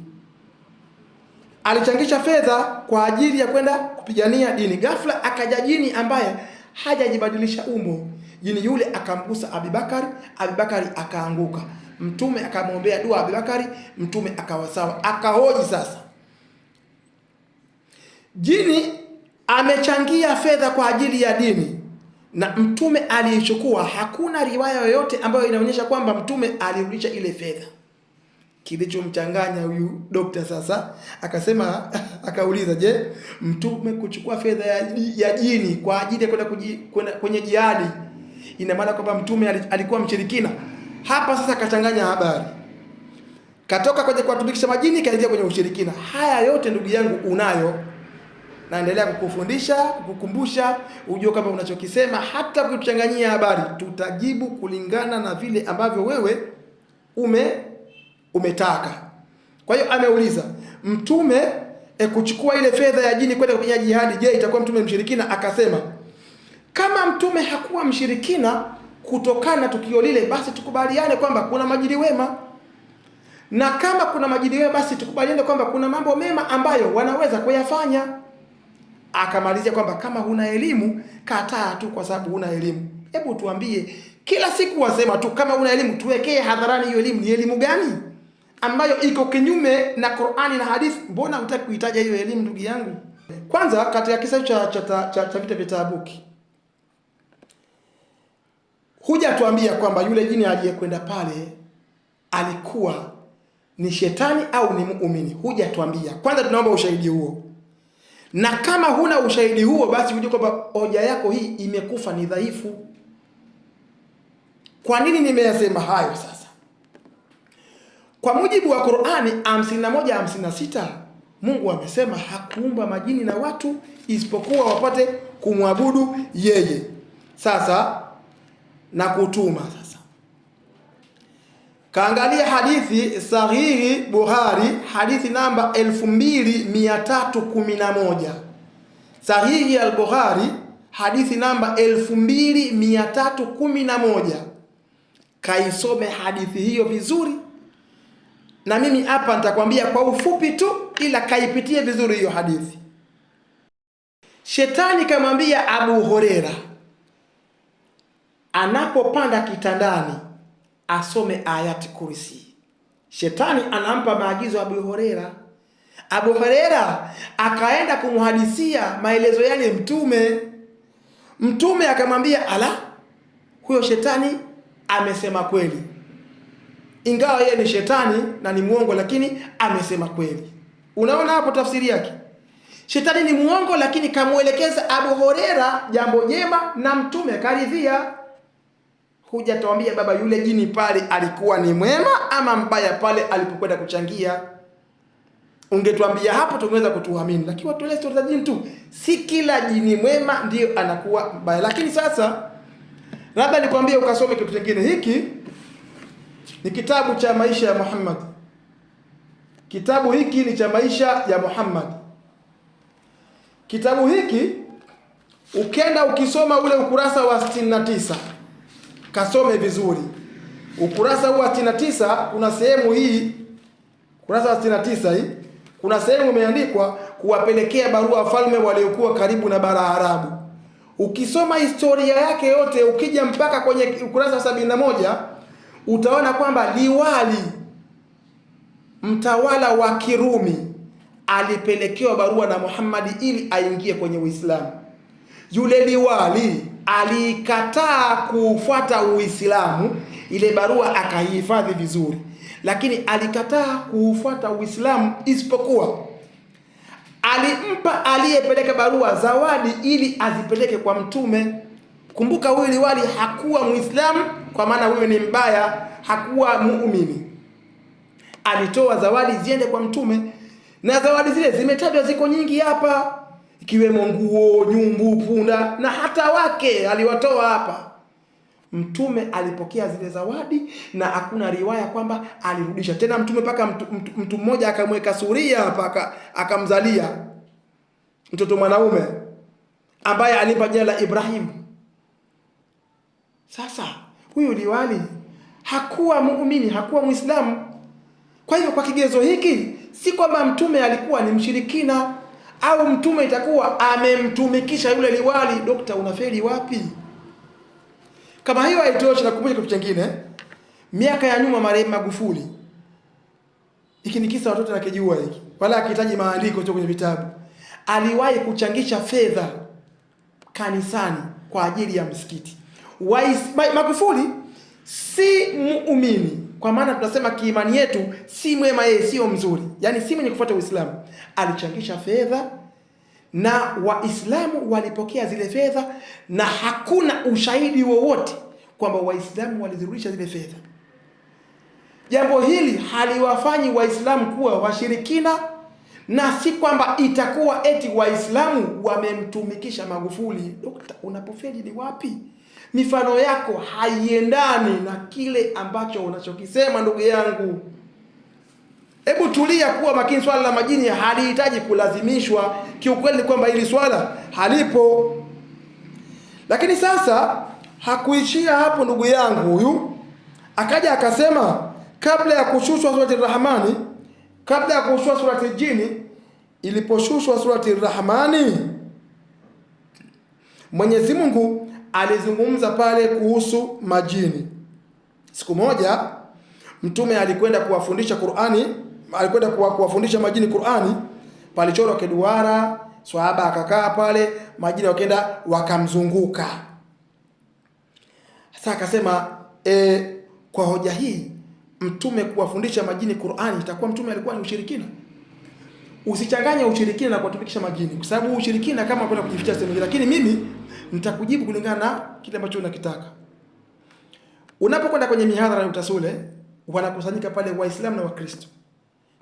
alichangisha fedha kwa ajili ya kwenda kupigania dini. Ghafla akaja jini ambaye hajajibadilisha umbo. Jini yule akamgusa Abibakari, Abibakari akaanguka. Mtume akamwombea dua Abibakari, Mtume akawa sawa. Akahoji sasa, jini amechangia fedha kwa ajili ya dini na Mtume aliichukua. Hakuna riwaya yoyote ambayo inaonyesha kwamba Mtume alirudisha ile fedha. Kilichomchanganya huyu dokta sasa akasema, akauliza, je, Mtume kuchukua fedha ya jini kwa ajili ya kwenda kwenye jihadi ina maana kwamba Mtume alikuwa mshirikina? Hapa sasa akachanganya habari, katoka kwenye kuwatumikisha majini kaingia kwenye ushirikina. Haya yote ndugu yangu unayo, naendelea kukufundisha, kukukumbusha, ujue kama unachokisema, hata kutuchanganyia habari tutajibu kulingana na vile ambavyo wewe umetaka. Kwa hiyo ameuliza Mtume kuchukua ile fedha ya jini kwenda kupigania jihadi, je, itakuwa Mtume mshirikina? Akasema kama Mtume hakuwa mshirikina kutokana na tukio lile, basi tukubaliane kwamba kuna majini wema, na kama kuna majini wema, basi tukubaliane kwamba kuna mambo mema ambayo wanaweza kuyafanya. Akamalizia kwamba kama huna elimu kataa tu, kwa sababu huna elimu. Hebu tuambie, kila siku wasema tu kama huna elimu, tuwekee hadharani hiyo elimu. Ni elimu gani ambayo iko kinyume na Qur'ani na hadithi? Mbona hutaki kuitaja hiyo elimu, ndugu yangu? Kwanza, katika kisa cha vita vya Tabuki, hujatuambia kwamba yule jini aliyekwenda pale alikuwa ni shetani au ni muumini. Hujatuambia. Kwanza tunaomba ushahidi huo, na kama huna ushahidi huo, basi hujue kwamba hoja yako hii imekufa, ni dhaifu. Kwa nini nimeyasema hayo sasa? Kwa mujibu wa Qur'ani 51 56, Mungu amesema hakuumba majini na watu isipokuwa wapate kumwabudu yeye. Sasa Na kutuma sasa, kaangalia hadithi sahihi Bukhari, hadithi namba 2311. Sahihi al-Bukhari hadithi namba 2311. Kaisome hadithi hiyo vizuri, na mimi hapa nitakwambia kwa ufupi tu, ila kaipitie vizuri hiyo hadithi. Shetani kamwambia Abu Huraira anapopanda kitandani asome ayati kursi. Shetani anampa maagizo Abu Huraira. Abu Huraira akaenda kumhadisia maelezo yale Mtume. Mtume akamwambia, ala, huyo shetani amesema kweli, ingawa yeye ni shetani na ni mwongo, lakini amesema kweli. Unaona hapo tafsiri yake, shetani ni mwongo, lakini kamwelekeza Abu Huraira jambo jema na Mtume akaridhia. Hujatuambia baba, yule jini pale alikuwa ni mwema ama mbaya pale alipokwenda kuchangia? Ungetuambia hapo tungeweza kutuamini, lakini watueleze stori za jini tu. Si kila jini mwema ndiyo anakuwa mbaya. Lakini sasa labda nikwambie ukasome kitu kingine. Hiki ni kitabu cha maisha ya Muhammad. Kitabu hiki ni cha maisha ya Muhammad. Kitabu hiki ukenda ukisoma ule ukurasa wa 69, kasome vizuri ukurasa huu wa 69. Kuna sehemu hii, ukurasa wa 69 hii, kuna sehemu imeandikwa kuwapelekea barua wafalme waliokuwa karibu na bara Arabu. Ukisoma historia yake yote, ukija mpaka kwenye ukurasa wa 71 utaona kwamba liwali mtawala wa Kirumi alipelekewa barua na Muhammad ili aingie kwenye Uislamu. Yule liwali alikataa kuufuata Uislamu, ile barua akaihifadhi vizuri, lakini alikataa kuufuata Uislamu, isipokuwa alimpa aliyepeleka barua zawadi ili azipeleke kwa Mtume. Kumbuka huyu liwali hakuwa Muislamu, kwa maana huyu ni mbaya, hakuwa muumini. Alitoa zawadi ziende kwa Mtume, na zawadi zile zimetajwa, ziko nyingi hapa, ikiwemo nguo, nyumbu, punda na hata wake aliwatoa hapa. Mtume alipokea zile zawadi na hakuna riwaya kwamba alirudisha tena. Mtume mpaka mtu mmoja akamweka suria hapa, akamzalia mtoto mwanaume ambaye alimpa jina la Ibrahim. Sasa huyu liwali hakuwa muumini, hakuwa Muislamu. Kwa hivyo kwa kigezo hiki si kwamba mtume alikuwa ni mshirikina au mtume itakuwa amemtumikisha yule liwali. Dokta, unafeli wapi? Kama hiyo haitoshi, nakumbusha kitu kingine. Miaka ya nyuma, marehemu Magufuli, hiki ni kisa watoto nakijua hiki, wala akihitaji maandiko sio kwenye vitabu, aliwahi kuchangisha fedha kanisani kwa ajili ya msikiti. Magufuli si muumini, kwa maana tunasema kiimani yetu si mwema, yeye sio mzuri, yaani si mwenye kufuata Uislamu. Alichangisha fedha na Waislamu walipokea zile fedha, na hakuna ushahidi wowote kwamba Waislamu walizirudisha zile fedha. Jambo hili haliwafanyi Waislamu kuwa washirikina, na si kwamba itakuwa eti Waislamu wamemtumikisha Magufuli. Dokta, unapofeli ni wapi? Mifano yako haiendani na kile ambacho unachokisema, ndugu yangu. Hebu tulia, kuwa makini. Swala la majini halihitaji kulazimishwa. Kiukweli ni kwamba hili swala halipo. Lakini sasa hakuishia hapo, ndugu yangu huyu akaja akasema, kabla ya kushushwa surati Rahmani, kabla ya kushushwa surati Jini, iliposhushwa surati Rahmani, Mwenyezi Mungu alizungumza pale kuhusu majini. Siku moja Mtume alikwenda kuwafundisha Qur'ani, alikwenda kuwafundisha majini Qur'ani, palichorwa kiduara, swahaba akakaa pale, majini wakaenda wakamzunguka. Sasa akasema kwa hoja hii Mtume kuwafundisha majini Qur'ani itakuwa Mtume alikuwa ni ushirikina. Usichanganye ushirikina na kuwatumikisha majini, kwa sababu ushirikina kama kwenda kujificha sehemu nyingine, lakini mimi nitakujibu kulingana na kile ambacho unakitaka. Unapokwenda kwenye mihadhara ya utasule, wanakusanyika pale Waislamu na Wakristo,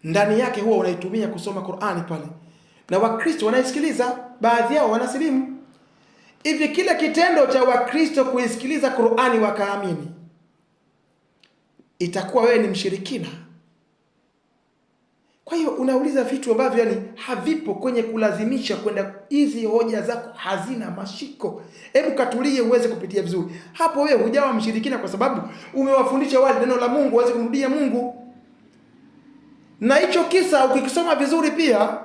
ndani yake huwa unaitumia kusoma Qur'ani pale, na Wakristo wanaisikiliza, baadhi yao wanasilimu. Hivi kile kitendo cha Wakristo kuisikiliza Qur'ani wakaamini, itakuwa wewe ni mshirikina? Kwa hiyo unauliza vitu ambavyo yani havipo kwenye kulazimisha kwenda. Hizi hoja zako hazina mashiko. Hebu katulie uweze kupitia vizuri hapo. Wewe hujawa mshirikina kwa sababu umewafundisha wale neno la Mungu waweze kumrudia Mungu. Na hicho kisa ukikisoma vizuri pia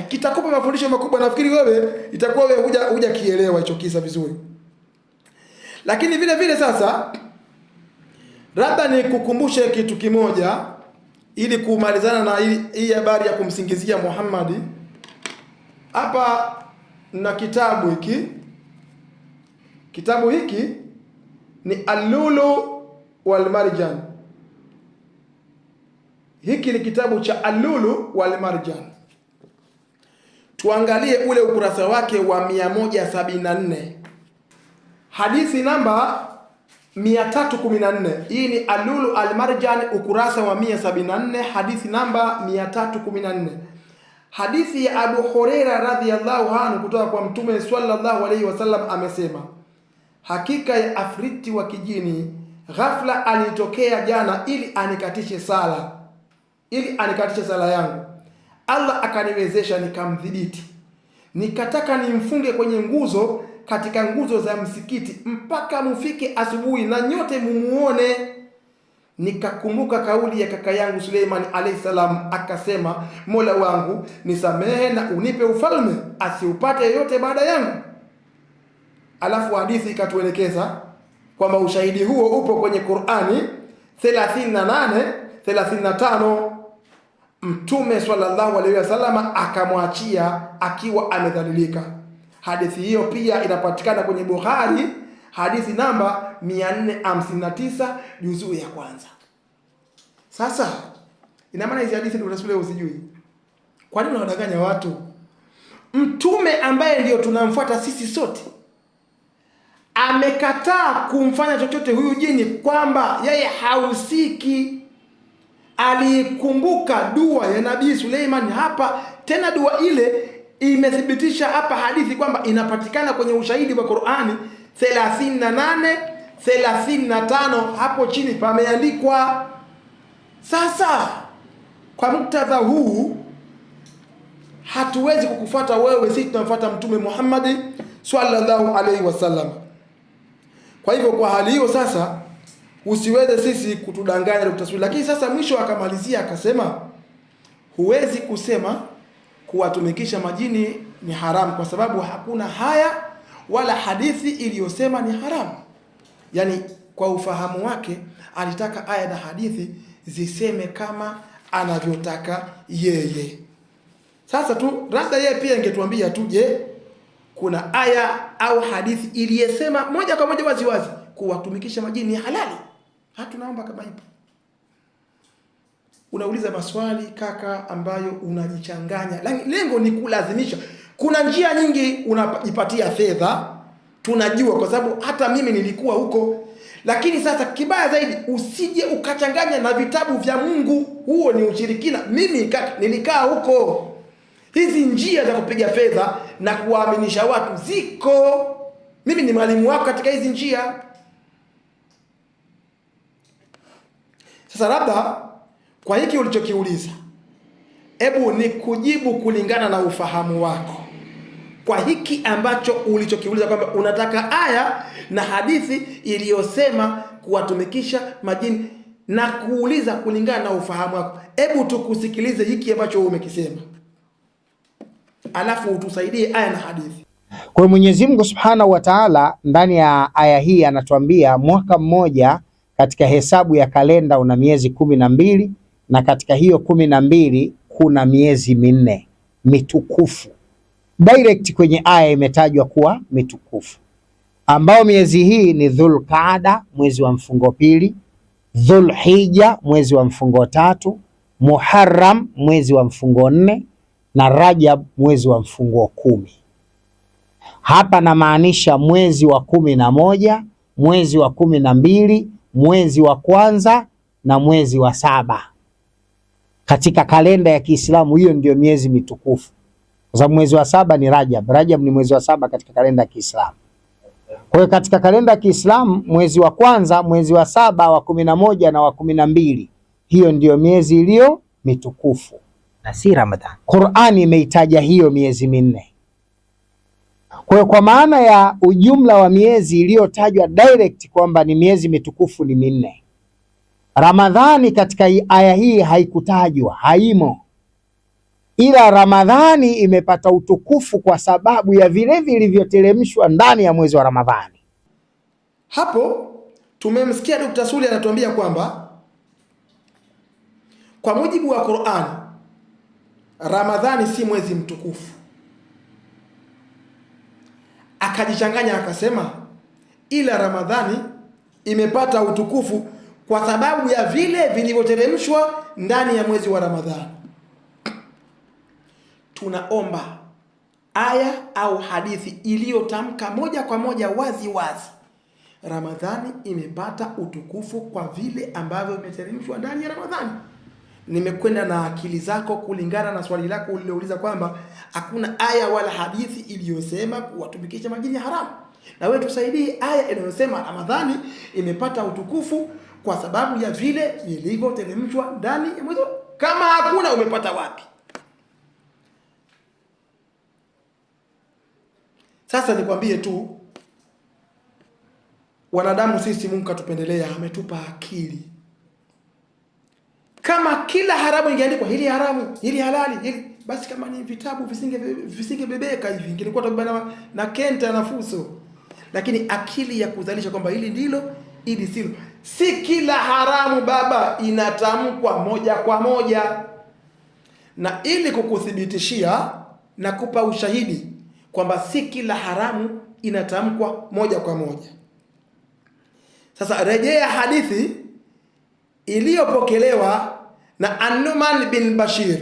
kitakupa mafundisho makubwa. Nafikiri wewe itakuwa wewe hujakielewa hicho kisa vizuri, lakini vile vile sasa labda nikukumbushe kitu kimoja ili kumalizana na hii habari ya kumsingizia Muhammad. Hapa na kitabu hiki, kitabu hiki ni Alulu wal Marjan. Hiki ni kitabu cha Alulu wal Marjan. Tuangalie ule ukurasa wake wa 174 hadithi namba 314. Hii ni Alulu Almarjan ukurasa wa 174 hadithi namba 314. Hadithi ya Abu Huraira radhiyallahu anhu kutoka kwa Mtume sallallahu alaihi wasallam amesema, hakika ya afriti wa kijini ghafla alinitokea jana ili anikatishe sala, ili anikatishe sala yangu. Allah akaniwezesha nikamdhibiti, nikataka nimfunge kwenye nguzo katika nguzo za msikiti mpaka mufike asubuhi na nyote mumuone. Nikakumbuka kauli ya kaka yangu Suleiman alayhi salam, akasema, Mola wangu nisamehe na unipe ufalme asiupate yeyote baada yangu. Alafu hadithi ikatuelekeza kwamba ushahidi huo upo kwenye Qur'ani 38 35. Mtume sallallahu alaihi wasallam akamwachia akiwa amedhalilika. Hadithi hiyo pia inapatikana kwenye Bukhari, hadithi namba 459 juzuu ya kwanza. Sasa ina maana hizi hadithi ndio Rasul usijui. Kwa nini unawadanganya watu? Mtume ambaye ndiyo tunamfuata sisi sote amekataa kumfanya chochote huyu jini, kwamba yeye hahusiki. Aliikumbuka dua ya Nabii Suleiman hapa, tena dua ile imethibitisha hapa hadithi kwamba inapatikana kwenye ushahidi wa Qur'ani 38 35, hapo chini pameandikwa. Sasa kwa muktadha huu hatuwezi kukufuata wewe, sisi tunamfuata Mtume Muhammad sallallahu alaihi wasallam. Kwa hivyo kwa hali hiyo sasa usiweze sisi kutudanganya Dr. Suli. Lakini sasa mwisho akamalizia akasema, huwezi kusema kuwatumikisha majini ni haramu kwa sababu hakuna haya wala hadithi iliyosema ni haramu. Yaani kwa ufahamu wake alitaka aya na hadithi ziseme kama anavyotaka yeye. Sasa tu labda yeye pia ingetuambia tu, je, kuna aya au hadithi iliyesema moja kwa moja wazi wazi kuwatumikisha majini ni halali? Hatunaomba kama ipo. Unauliza maswali kaka ambayo unajichanganya, lengo ni kulazimisha. Kuna njia nyingi unajipatia fedha, tunajua kwa sababu hata mimi nilikuwa huko. Lakini sasa kibaya zaidi, usije ukachanganya na vitabu vya Mungu, huo ni ushirikina. Mimi kaka nilikaa huko. Hizi njia za kupiga fedha na kuwaaminisha watu ziko. Mimi ni mwalimu wako katika hizi njia. Sasa labda kwa hiki ulichokiuliza, hebu ni kujibu kulingana na ufahamu wako kwa hiki ambacho ulichokiuliza kwamba unataka aya na hadithi iliyosema kuwatumikisha majini na kuuliza kulingana na ufahamu wako. Hebu tukusikilize hiki ambacho umekisema, alafu utusaidie aya na hadithi. Kwa hiyo Mwenyezi Mungu Subhanahu wa Ta'ala ndani ya aya hii anatuambia mwaka mmoja katika hesabu ya kalenda una miezi 12 na katika hiyo 12 kuna miezi 4 mitukufu. Direct kwenye aya imetajwa kuwa mitukufu, ambao miezi hii ni Dhulqaada mwezi wa mfungo pili, Dhulhija mwezi wa mfungo tatu, Muharram mwezi wa mfungo 4 na Rajab mwezi wa mfungo 10. Hapa namaanisha mwezi wa 11, mwezi wa 12, mwezi wa kwanza na mwezi wa 7. Katika kalenda ya Kiislamu hiyo ndiyo miezi mitukufu. kwa sababu mwezi wa saba ni Rajab. Rajab ni mwezi wa saba katika kalenda ya Kiislamu. Kwa hiyo katika kalenda ya Kiislamu mwezi wa kwanza, mwezi wa saba, wa 11 na wa 12, hiyo ndiyo miezi iliyo mitukufu na si Ramadhani. Qur'ani imeitaja hiyo miezi minne. Kwa hiyo kwa maana ya ujumla wa miezi iliyotajwa direct kwamba ni miezi mitukufu ni minne. Ramadhani katika aya hii haikutajwa, haimo, ila Ramadhani imepata utukufu kwa sababu ya vile vilivyoteremshwa ndani ya mwezi wa Ramadhani. Hapo tumemsikia Dr. Sule anatuambia kwamba kwa mujibu wa Qur'an, Ramadhani si mwezi mtukufu. Akajichanganya akasema, ila Ramadhani imepata utukufu kwa sababu ya vile vilivyoteremshwa ndani ya mwezi wa Ramadhani. Tunaomba aya au hadithi iliyotamka moja kwa moja wazi wazi, Ramadhani imepata utukufu kwa vile ambavyo imeteremshwa ndani ya Ramadhani. Nimekwenda na akili zako kulingana na swali lako ulilouliza kwamba hakuna aya wala hadithi iliyosema kuwatumikisha majini haramu, na wewe tusaidie aya inayosema Ramadhani imepata utukufu kwa sababu ya vile vilivyoteremshwa ndani ya mwezi. Kama hakuna, umepata wapi? Sasa nikwambie tu, wanadamu sisi, Mungu katupendelea, ametupa akili. Kama kila haramu ingeandikwa hili haramu, hili halali, hili basi, kama ni vitabu visingebebeka hivi, ingelikuwa tabana na kenta na fuso. Lakini akili ya kuzalisha kwamba hili ndilo, hili silo. Si kila haramu baba inatamkwa moja kwa moja. Na ili kukuthibitishia na kupa ushahidi kwamba si kila haramu inatamkwa moja kwa moja, sasa rejea hadithi iliyopokelewa na An-Numan bin Bashir,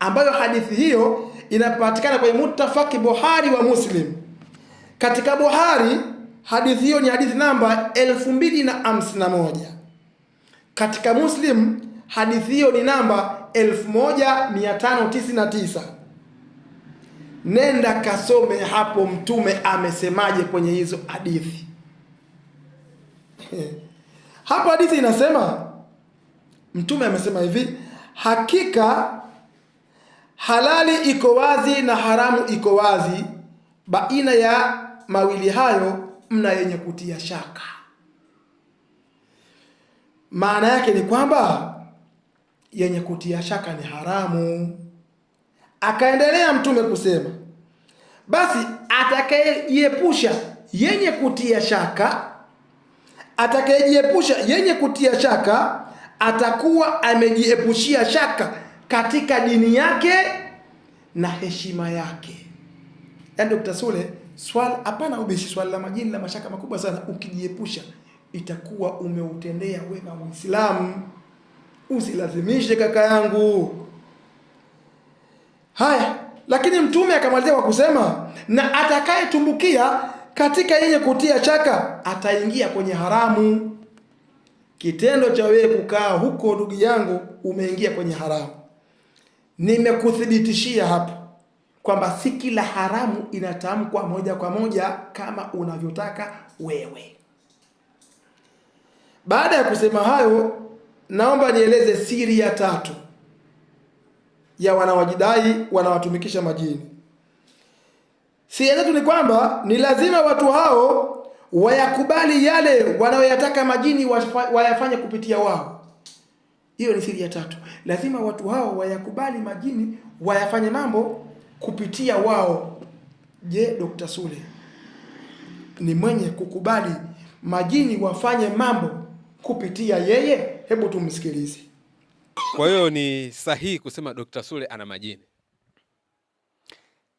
ambayo hadithi hiyo inapatikana kwenye Muttafaq Buhari wa Muslim. Katika Buhari hadithi hiyo ni hadithi namba 2051. Katika Muslim hadithi hiyo ni namba 1599. Nenda kasome hapo Mtume amesemaje kwenye hizo hadithi. Hapo hadithi inasema, Mtume amesema hivi: hakika halali iko wazi na haramu iko wazi, baina ya mawili hayo mna yenye kutia shaka. Maana yake ni kwamba yenye kutia shaka ni haramu. Akaendelea Mtume kusema, basi atakayejiepusha yenye kutia shaka, atakayejiepusha yenye kutia shaka atakuwa amejiepushia shaka katika dini yake na heshima yake. Yaani Dr. Sule, swali hapana ubishi, swali la majini la mashaka makubwa sana. Ukijiepusha itakuwa umeutendea wema Uislamu. Usilazimishe kaka yangu. Haya, lakini Mtume akamalizia kwa kusema, na atakayetumbukia katika yenye kutia shaka ataingia kwenye haramu. Kitendo cha wewe kukaa huko, ndugu yangu, umeingia kwenye haramu. Nimekuthibitishia hapo kwamba si kila haramu inatamkwa moja kwa moja kama unavyotaka wewe. Baada ya kusema hayo, naomba nieleze siri ya tatu ya wanaojidai wanawatumikisha majini. Siri ya tatu ni kwamba ni lazima watu hao wayakubali yale wanayoyataka majini wayafanye kupitia wao. Hiyo ni siri ya tatu. Lazima watu hao wayakubali majini wayafanye mambo kupitia wao. Je, Dr. Sule ni mwenye kukubali majini wafanye mambo kupitia yeye? Hebu tumsikilize. Kwa hiyo ni sahihi kusema Dr. Sule ana majini?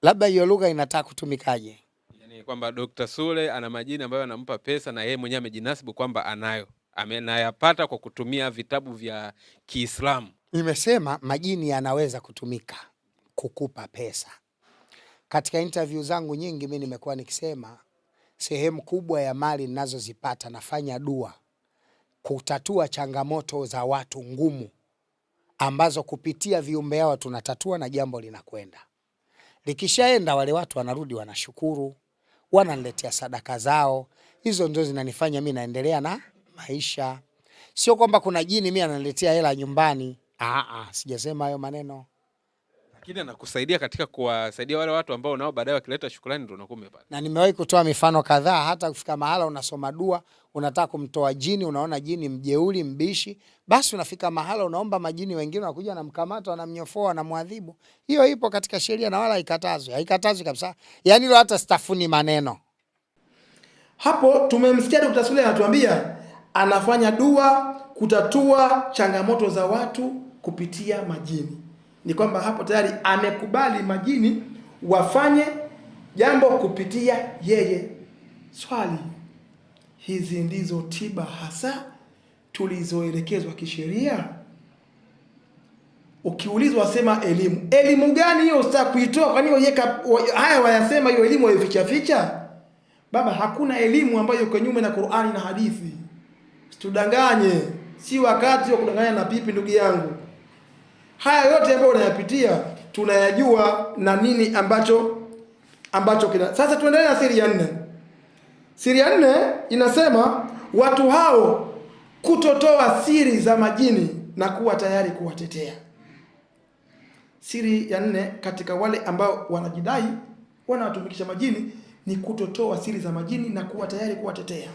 Labda hiyo lugha inataka kutumikaje? Yaani kwamba Dr. Sule ana majini ambayo anampa pesa na yeye mwenyewe amejinasibu kwamba anayo, amenayapata kwa kutumia vitabu vya Kiislamu. Nimesema majini yanaweza kutumika kukupa pesa. Katika interview zangu nyingi mimi nimekuwa nikisema sehemu kubwa ya mali ninazozipata nafanya dua kutatua changamoto za watu ngumu ambazo kupitia viumbe hao tunatatua na jambo linakwenda. Likishaenda wale watu wanarudi wanashukuru, wananiletea sadaka zao. Hizo ndio zinanifanya mimi naendelea na maisha. Sio kwamba kuna jini mimi ananiletea hela nyumbani. Sijasema hayo maneno. Lakini anakusaidia katika kuwasaidia wale watu ambao nao baadaye wakileta shukrani ndio unakuwa umepata. Na nimewahi kutoa mifano kadhaa, hata kufika mahala unasoma dua, unataka kumtoa jini, unaona jini mjeuri, mbishi, basi unafika mahala unaomba majini wengine wanakuja wanamkamata, wanamnyofoa, wanamwadhibu. Hiyo ipo katika sheria na wala haikatazwi, haikatazwi kabisa. Yaani hilo hata stafuni maneno. Hapo tumemsikia Dr. Sule anatuambia anafanya dua kutatua changamoto za watu kupitia majini. Ni kwamba hapo tayari amekubali majini wafanye jambo kupitia yeye. Swali, hizi ndizo tiba hasa tulizoelekezwa kisheria? Ukiulizwa sema elimu. Elimu gani hiyo usitaka kuitoa? Kwa nini haya wayasema hiyo elimu waificha ficha? Baba, hakuna elimu ambayo iko kinyume na Qur'ani na hadithi. Usitudanganye. Si wakati wa kudanganya na pipi, ndugu yangu. Haya yote ambayo unayapitia tunayajua na nini ambacho kina. Sasa tuendelee na siri ya nne. Siri ya nne inasema watu hao kutotoa siri za majini na kuwa tayari kuwatetea. Siri ya nne katika wale ambao wanajidai wanawatumikisha majini ni kutotoa siri za majini na kuwa tayari kuwatetea.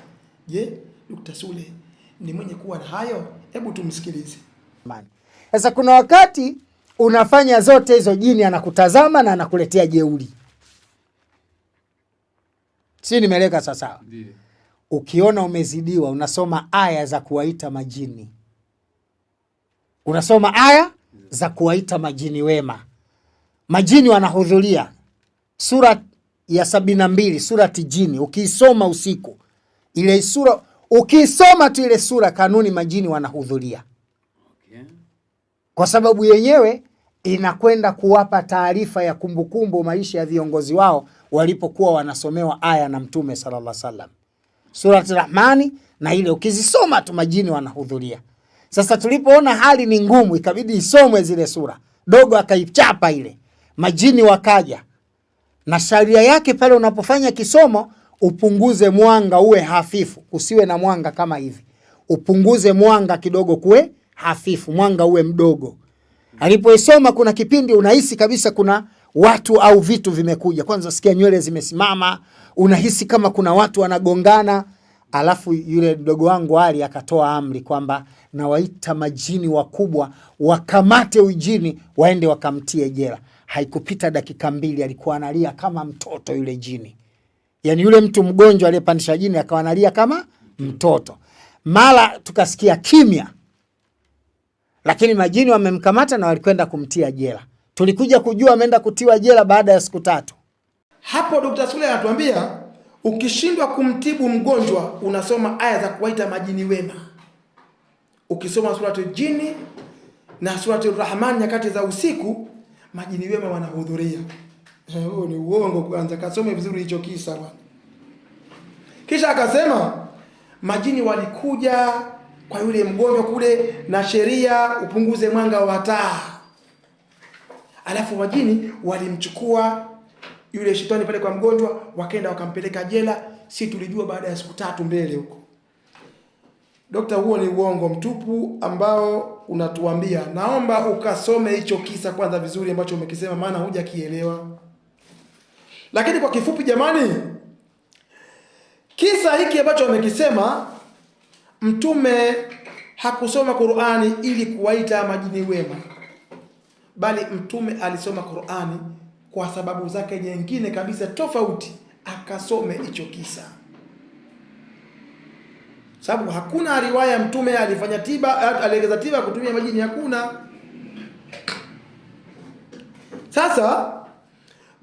Je, Dr. Sule ni mwenye kuwa na hayo? Hebu tumsikilize. Sasa kuna wakati unafanya zote hizo, jini anakutazama na anakuletea jeuri. Si nimeeleka sasa? Ndiyo. Ukiona umezidiwa unasoma aya za kuwaita majini. Unasoma aya za kuwaita majini wema. Majini wanahudhuria. Sura ya 72, surati Jini, ukiisoma usiku, ile sura ukiisoma tu ile sura, kanuni majini wanahudhuria. Okay. Kwa sababu yenyewe inakwenda kuwapa taarifa ya kumbukumbu maisha ya viongozi wao walipokuwa wanasomewa aya na Mtume sallallahu alaihi wasallam. Surati Rahmani na ile ukizisoma tu majini wanahudhuria. Sasa tulipoona hali ni ngumu ikabidi isomwe zile sura. Dogo akaichapa ile. Majini wakaja. Na sharia yake pale unapofanya kisomo upunguze mwanga uwe hafifu, usiwe na mwanga kama hivi. Upunguze mwanga kidogo kuwe hafifu, mwanga uwe mdogo. Alipoisoma kuna kipindi unahisi kabisa kuna watu au vitu vimekuja. Kwanza sikia nywele zimesimama, unahisi kama kuna watu wanagongana. Alafu yule mdogo wangu Ali akatoa amri kwamba nawaita majini wakubwa wakamate ujini waende wakamtie jela. Haikupita dakika 2 alikuwa analia kama mtoto yule jini. Yaani yule mtu mgonjwa aliyepandisha jini akawa analia kama mtoto. Mara tukasikia kimya. Lakini majini wamemkamata na walikwenda kumtia jela. Tulikuja kujua ameenda kutiwa jela baada ya siku 3. Hapo Dr. Sule anatuambia ukishindwa kumtibu mgonjwa unasoma aya za kuwaita majini wema. Ukisoma surati Jini na surati Rahman nyakati za usiku, majini wema wanahudhuria. Huo ni uongo kwanza, kasome vizuri hicho kisa bwana. Kisha akasema majini walikuja kwa yule mgonjwa kule na sheria upunguze mwanga wa taa. Alafu majini walimchukua yule shetani pale kwa mgonjwa, wakaenda wakampeleka jela. Si tulijua baada ya siku 3 mbele huko. Dokta, huo ni uongo mtupu ambao unatuambia. Naomba ukasome hicho kisa kwanza vizuri ambacho umekisema, maana hujakielewa. Lakini kwa kifupi jamani, kisa hiki ambacho amekisema, Mtume hakusoma Qur'ani ili kuwaita majini wema, bali Mtume alisoma Qur'ani kwa sababu zake nyingine kabisa tofauti, akasome hicho kisa. Sababu hakuna riwaya Mtume alifanya tiba, alieleza tiba kutumia majini, hakuna. Sasa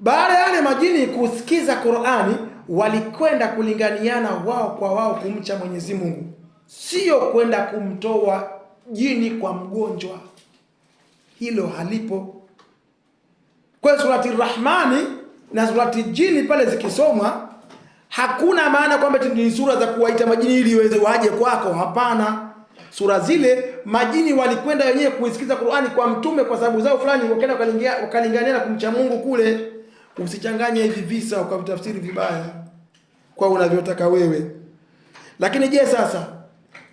baada ya yale majini kusikiza Qur'ani, walikwenda kulinganiana wao kwa wao kumcha Mwenyezi Mungu, sio kwenda kumtoa jini kwa mgonjwa. Hilo halipo. Kwa surati Rahmani na surati Jini pale zikisomwa, hakuna maana kwamba ni sura za kuwaita majini ili iweze waje kwako. Hapana. Sura zile majini walikwenda wenyewe kuisikiza Qur'ani kwa Mtume kwa sababu zao fulani, wakaenda wakalingania na kumcha Mungu kule. Usichanganye hivi visa ukavitafsiri vibaya kwa unavyotaka wewe. Lakini je, sasa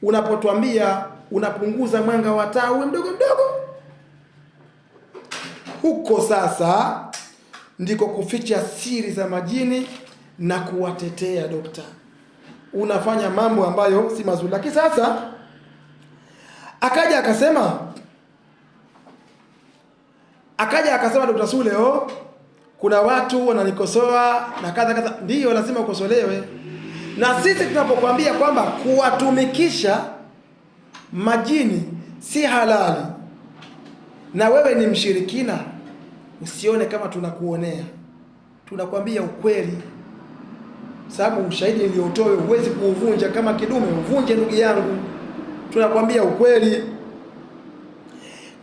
unapotwambia unapunguza mwanga wa taa uwe mdogo mdogo, huko sasa ndiko kuficha siri za majini na kuwatetea dokta. Unafanya mambo ambayo si mazuri. Lakini sasa akaja akasema, Dr. Sule, oh, kuna watu wananikosoa na kadha kadha. Ndiyo, lazima ukosolewe. Na sisi tunapokuambia kwamba kuwatumikisha majini si halali na wewe ni mshirikina, usione kama tunakuonea, tunakwambia ukweli, sababu ushahidi niliotoa huwezi kuuvunja. Kama kidume uvunje, ndugu yangu, tunakwambia ukweli.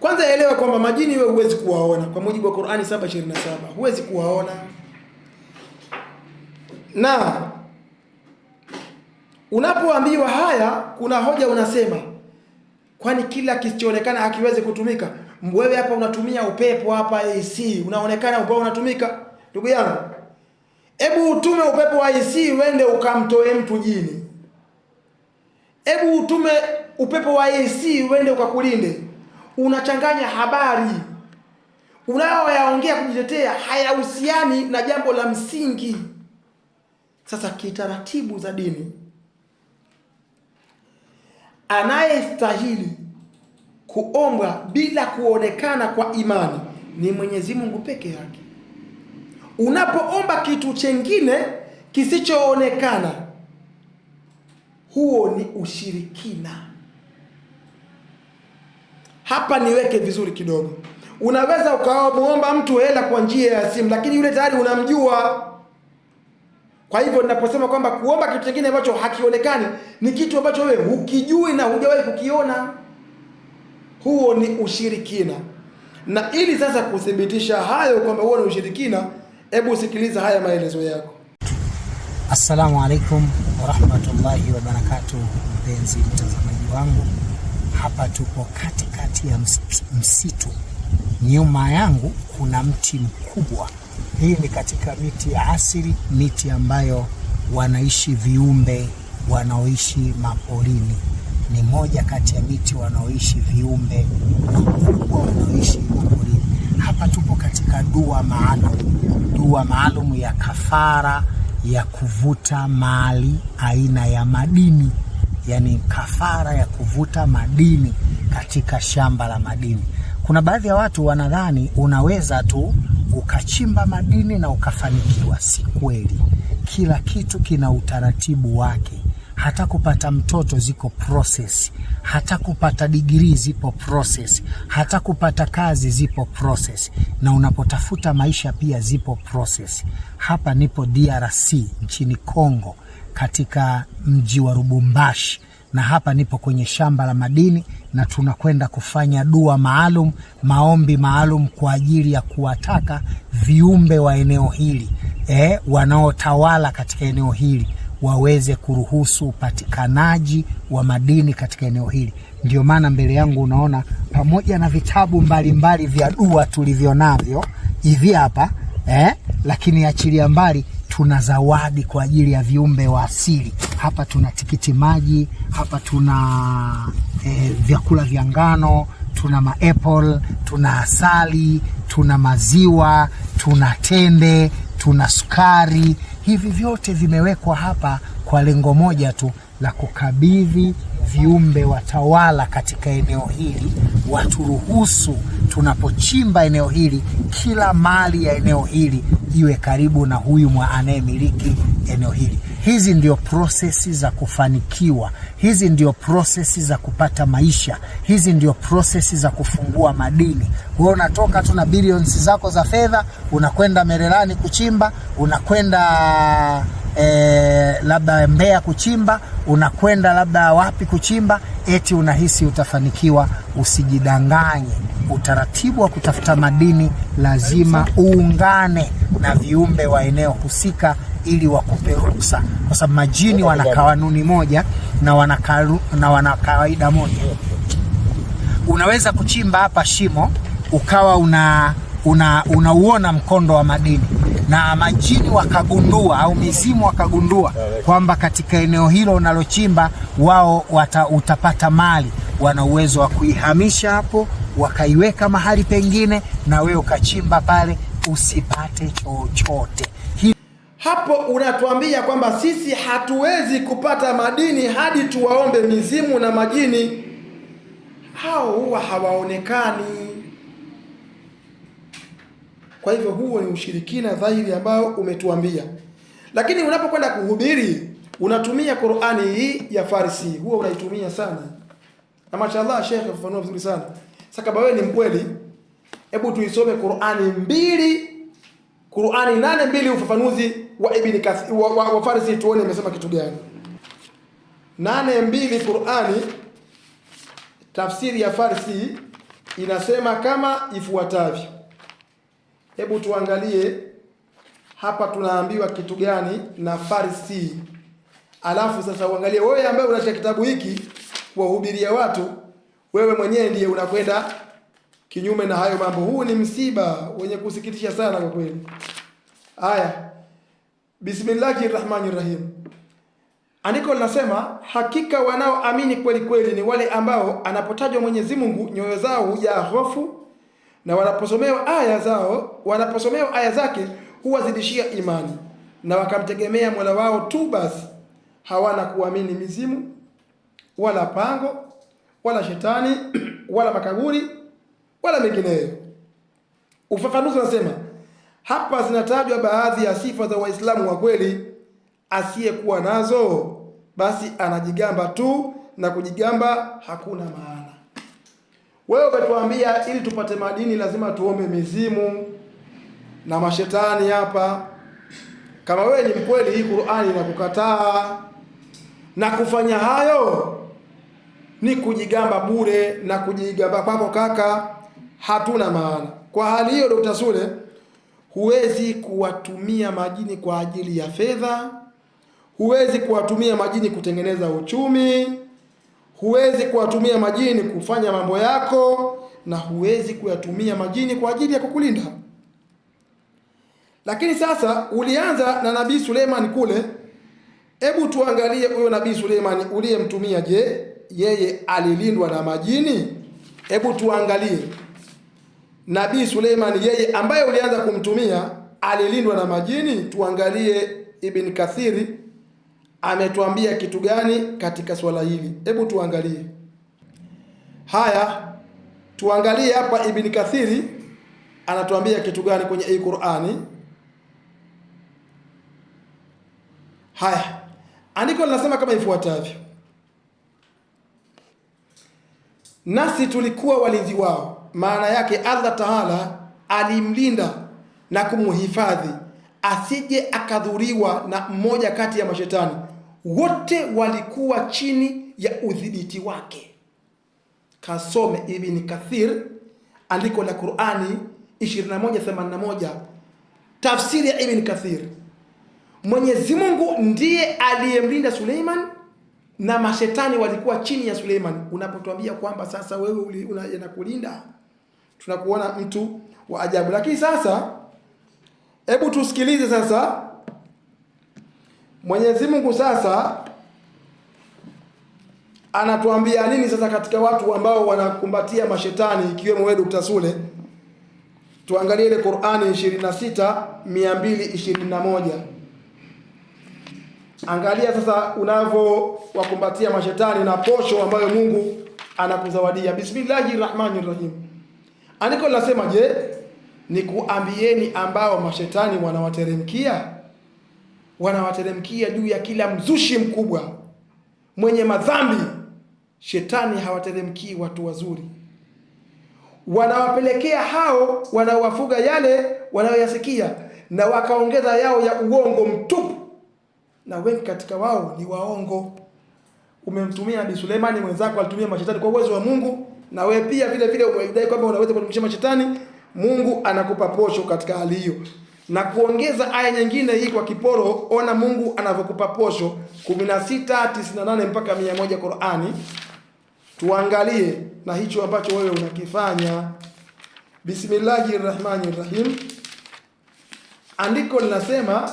Kwanza elewa kwamba majini wewe huwezi kuwaona kwa mujibu wa Qur'ani 7:27, huwezi kuwaona. Na unapoambiwa haya, kuna hoja unasema, kwani kila kisichoonekana hakiwezi kutumika? Wewe hapa unatumia upepo hapa AC, unaonekana upepo unatumika. Ndugu yangu, hebu utume upepo wa AC uende ukamtoe mtu jini. Hebu utume upepo wa AC uende ukakulinde. Unachanganya habari, unayoyaongea kujitetea hayahusiani na jambo la msingi. Sasa kitaratibu za dini, anayestahili kuombwa bila kuonekana kwa imani ni Mwenyezi Mungu peke yake. Unapoomba kitu chengine kisichoonekana, huo ni ushirikina. Hapa niweke vizuri kidogo. Unaweza ukamuomba mtu hela kwa njia ya simu, lakini yule tayari unamjua. Kwa hivyo ninaposema kwamba kuomba kitu kingine ambacho hakionekani ni kitu ambacho wewe hukijui na hujawahi kukiona, huo ni ushirikina. Na ili sasa kuthibitisha hayo kwamba huo ni ushirikina, hebu sikiliza haya maelezo yako. Assalamu alaikum warahmatullahi wabarakatuh, mpenzi mtazamaji wangu, hapa tupo katikati ya msitu. Nyuma yangu kuna mti mkubwa. Hii ni katika miti ya asili, miti ambayo wanaishi viumbe wanaoishi maporini. Ni moja kati ya miti wanaoishi viumbe wakubwa wanaoishi maporini. Hapa tupo katika dua maalum, dua maalum ya kafara ya kuvuta mali aina ya madini, yani kafara ya kuvuta madini katika shamba la madini. Kuna baadhi ya watu wanadhani unaweza tu ukachimba madini na ukafanikiwa. Si kweli. Kila kitu kina utaratibu wake. Hata kupata mtoto ziko process, hata kupata digrii zipo process, hata kupata kazi zipo process, na unapotafuta maisha pia zipo process. Hapa nipo DRC nchini Kongo, katika mji wa Lubumbashi, na hapa nipo kwenye shamba la madini na tunakwenda kufanya dua maalum, maombi maalum kwa ajili ya kuwataka viumbe wa eneo hili wanaotawala katika eneo hili waweze kuruhusu upatikanaji wa madini katika eneo hili. Ndio maana mbele yangu unaona pamoja na vitabu mbalimbali vya dua tulivyo navyo hivi hapa lakini achilia mbali tuna zawadi kwa ajili ya viumbe wa asili. Hapa tuna tikiti maji, hapa tuna vyakula vya ngano, tuna maapple, tuna asali, tuna maziwa, tuna tende, tuna sukari. Hivi vyote vimewekwa hapa kwa lengo moja tu la kukabidhi viumbe watawala katika eneo hili, waturuhusu tunapochimba eneo hili, kila mali ya eneo hili iwe karibu na huyu anayemiliki eneo hili. Hizi ndio prosesi za kufanikiwa, hizi ndio prosesi za kupata maisha, hizi ndio prosesi za kufungua madini. Wewe unatoka tu na billions zako za fedha, unakwenda Mererani kuchimba, unakwenda labda Mbeya kuchimba, unakwenda labda wapi kuchimba, eti unahisi utafanikiwa. Usijidanganye. Utaratibu wa kutafuta madini lazima uungane na viumbe wa eneo husika ili wakupe ruhusa, kwa sababu majini wana kanuni moja na wana kawaida moja. Unaweza kuchimba hapa shimo ukawa unauona mkondo wa madini, Na majini wakagundua au mizimu wakagundua kwamba katika eneo hilo unalochimba wao utapata mali, wana uwezo wa kuihamisha hapo wakaiweka mahali pengine, na wewe ukachimba pale usipate chochote. Hapo unatuambia kwamba sisi hatuwezi kupata madini hadi tuwaombe mizimu na majini. Hao huwa hawaonekani. Kwa hivyo huo ni ushirikina dhahiri ambao umetuambia. Lakini unapokwenda kuhubiri unatumia Qur'ani hii ya Farsi, huwa unaitumia sana. Na mashallah Sheikh afafanua vizuri sana. Sasa kama wewe ni mkweli, hebu tuisome Qur'ani mbili, Qur'ani 8:2 ufafanuzi wa Ibn Kathir wa Farsi, tuone imesema kitu gani. 8:2 Qur'ani tafsiri ya Farsi inasema kama ifuatavyo. Hebu tuangalie hapa tunaambiwa kitu gani na Farsi. Alafu sasa uangalie wewe ambaye unashika kitabu hiki kuwahubiria watu, wewe mwenyewe ndiye unakwenda kinyume na hayo mambo. Huu ni msiba wenye kusikitisha sana kwa kweli. Haya, bismillahir rahmanir rahim. Andiko linasema hakika wanaoamini kweli kweli ni wale ambao anapotajwa Mwenyezi Mungu nyoyo zao hujaa hofu, na wanaposomewa aya zao, wanaposomewa aya zake huwazidishia imani, na wakamtegemea Mola wao tu basi. Hawana kuamini mizimu wala pango wala shetani wala makaburi wala mengineyo. Ufafanuzi unasema hapa zinatajwa baadhi ya sifa za Waislamu wa kweli. Asiyekuwa nazo basi anajigamba tu, na kujigamba hakuna maana. Wewe umetuambia ili tupate madini lazima tuombe mizimu na mashetani hapa. Kama wewe ni mkweli, hii Qur'ani inakukataa, na kufanya hayo ni kujigamba bure, na kujigamba kwako kaka hatuna maana. Kwa hali hiyo, Dr. Sule, huwezi kuwatumia majini kwa ajili ya fedha, huwezi kuwatumia majini kutengeneza uchumi, huwezi kuwatumia majini kufanya mambo yako, na huwezi kuyatumia majini kwa ajili ya kukulinda. Lakini sasa ulianza na Nabii Suleiman kule. Hebu tuangalie huyo Nabii Suleiman uliyemtumia, je, yeye alilindwa na majini? Hebu tuangalie Nabii Suleiman, yeye ambaye ulianza kumtumia alilindwa na majini? Tuangalie Ibn Kathiri ametuambia kitu gani katika swala hili. Hebu tuangalie haya, tuangalie hapa Ibn Kathiri anatuambia kitu gani kwenye hii Qur'ani. Haya, andiko linasema kama ifuatavyo: nasi tulikuwa walinzi wao. Maana yake Allah Taala alimlinda na kumhifadhi asije akadhuriwa na mmoja kati ya mashetani. Wote walikuwa chini ya udhibiti wake. Kasome Ibn Kathir, andiko la Qur'ani 2181, tafsiri ya Ibn Kathir. Mwenyezi Mungu ndiye aliyemlinda Suleiman na mashetani walikuwa chini ya Suleiman. Unapotuambia kwamba sasa wewe unakulinda, tunakuona mtu wa ajabu. Lakini sasa hebu tusikilize sasa Mwenyezi Mungu sasa anatuambia nini sasa katika watu ambao wanakumbatia mashetani ikiwemo wewe Dr. Sule. Tuangalie ile Qur'ani 26:221. Angalia sasa unavyowakumbatia mashetani na posho ambayo Mungu anakuzawadia. Bismillahir Rahmanir Rahim. Andiko linasema je, nikuambieni ambao mashetani wanawateremkia? Wanawateremkia juu ya kila mzushi mkubwa mwenye madhambi. Shetani hawateremkii watu wazuri, wanawapelekea hao wanaowafuga yale wanayoyasikia, na wakaongeza yao ya uongo mtupu, na wengi katika wao ni waongo. Umemtumia Nabii Suleimani mwenzako alitumia mashetani kwa uwezo wa Mungu, na wewe pia vile vile umedai kwamba unaweza kutumia mashetani. Mungu anakupa posho katika hali hiyo, na kuongeza aya nyingine hii kwa kiporo. Ona Mungu anavyokupa posho 16:98 mpaka 100 Qur'ani. Tuangalie na hicho ambacho wewe unakifanya. Bismillahir Rahmanir Rahim. Andiko linasema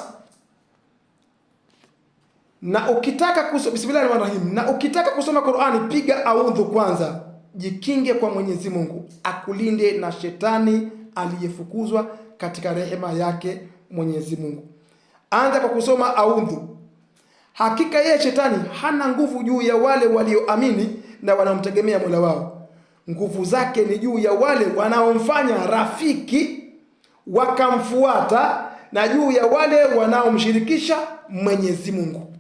na ukitaka kusoma, bismillahirrahmanirrahim, na ukitaka kusoma Qur'ani piga audhu kwanza, jikinge kwa Mwenyezi Mungu akulinde na shetani aliyefukuzwa katika rehema yake Mwenyezi Mungu. Anza kwa kusoma audhu. Hakika yeye shetani hana nguvu juu ya wale walioamini na wanaomtegemea Mola wao. Nguvu zake ni juu ya wale wanaomfanya rafiki wakamfuata, na juu ya wale wanaomshirikisha Mwenyezi Mungu.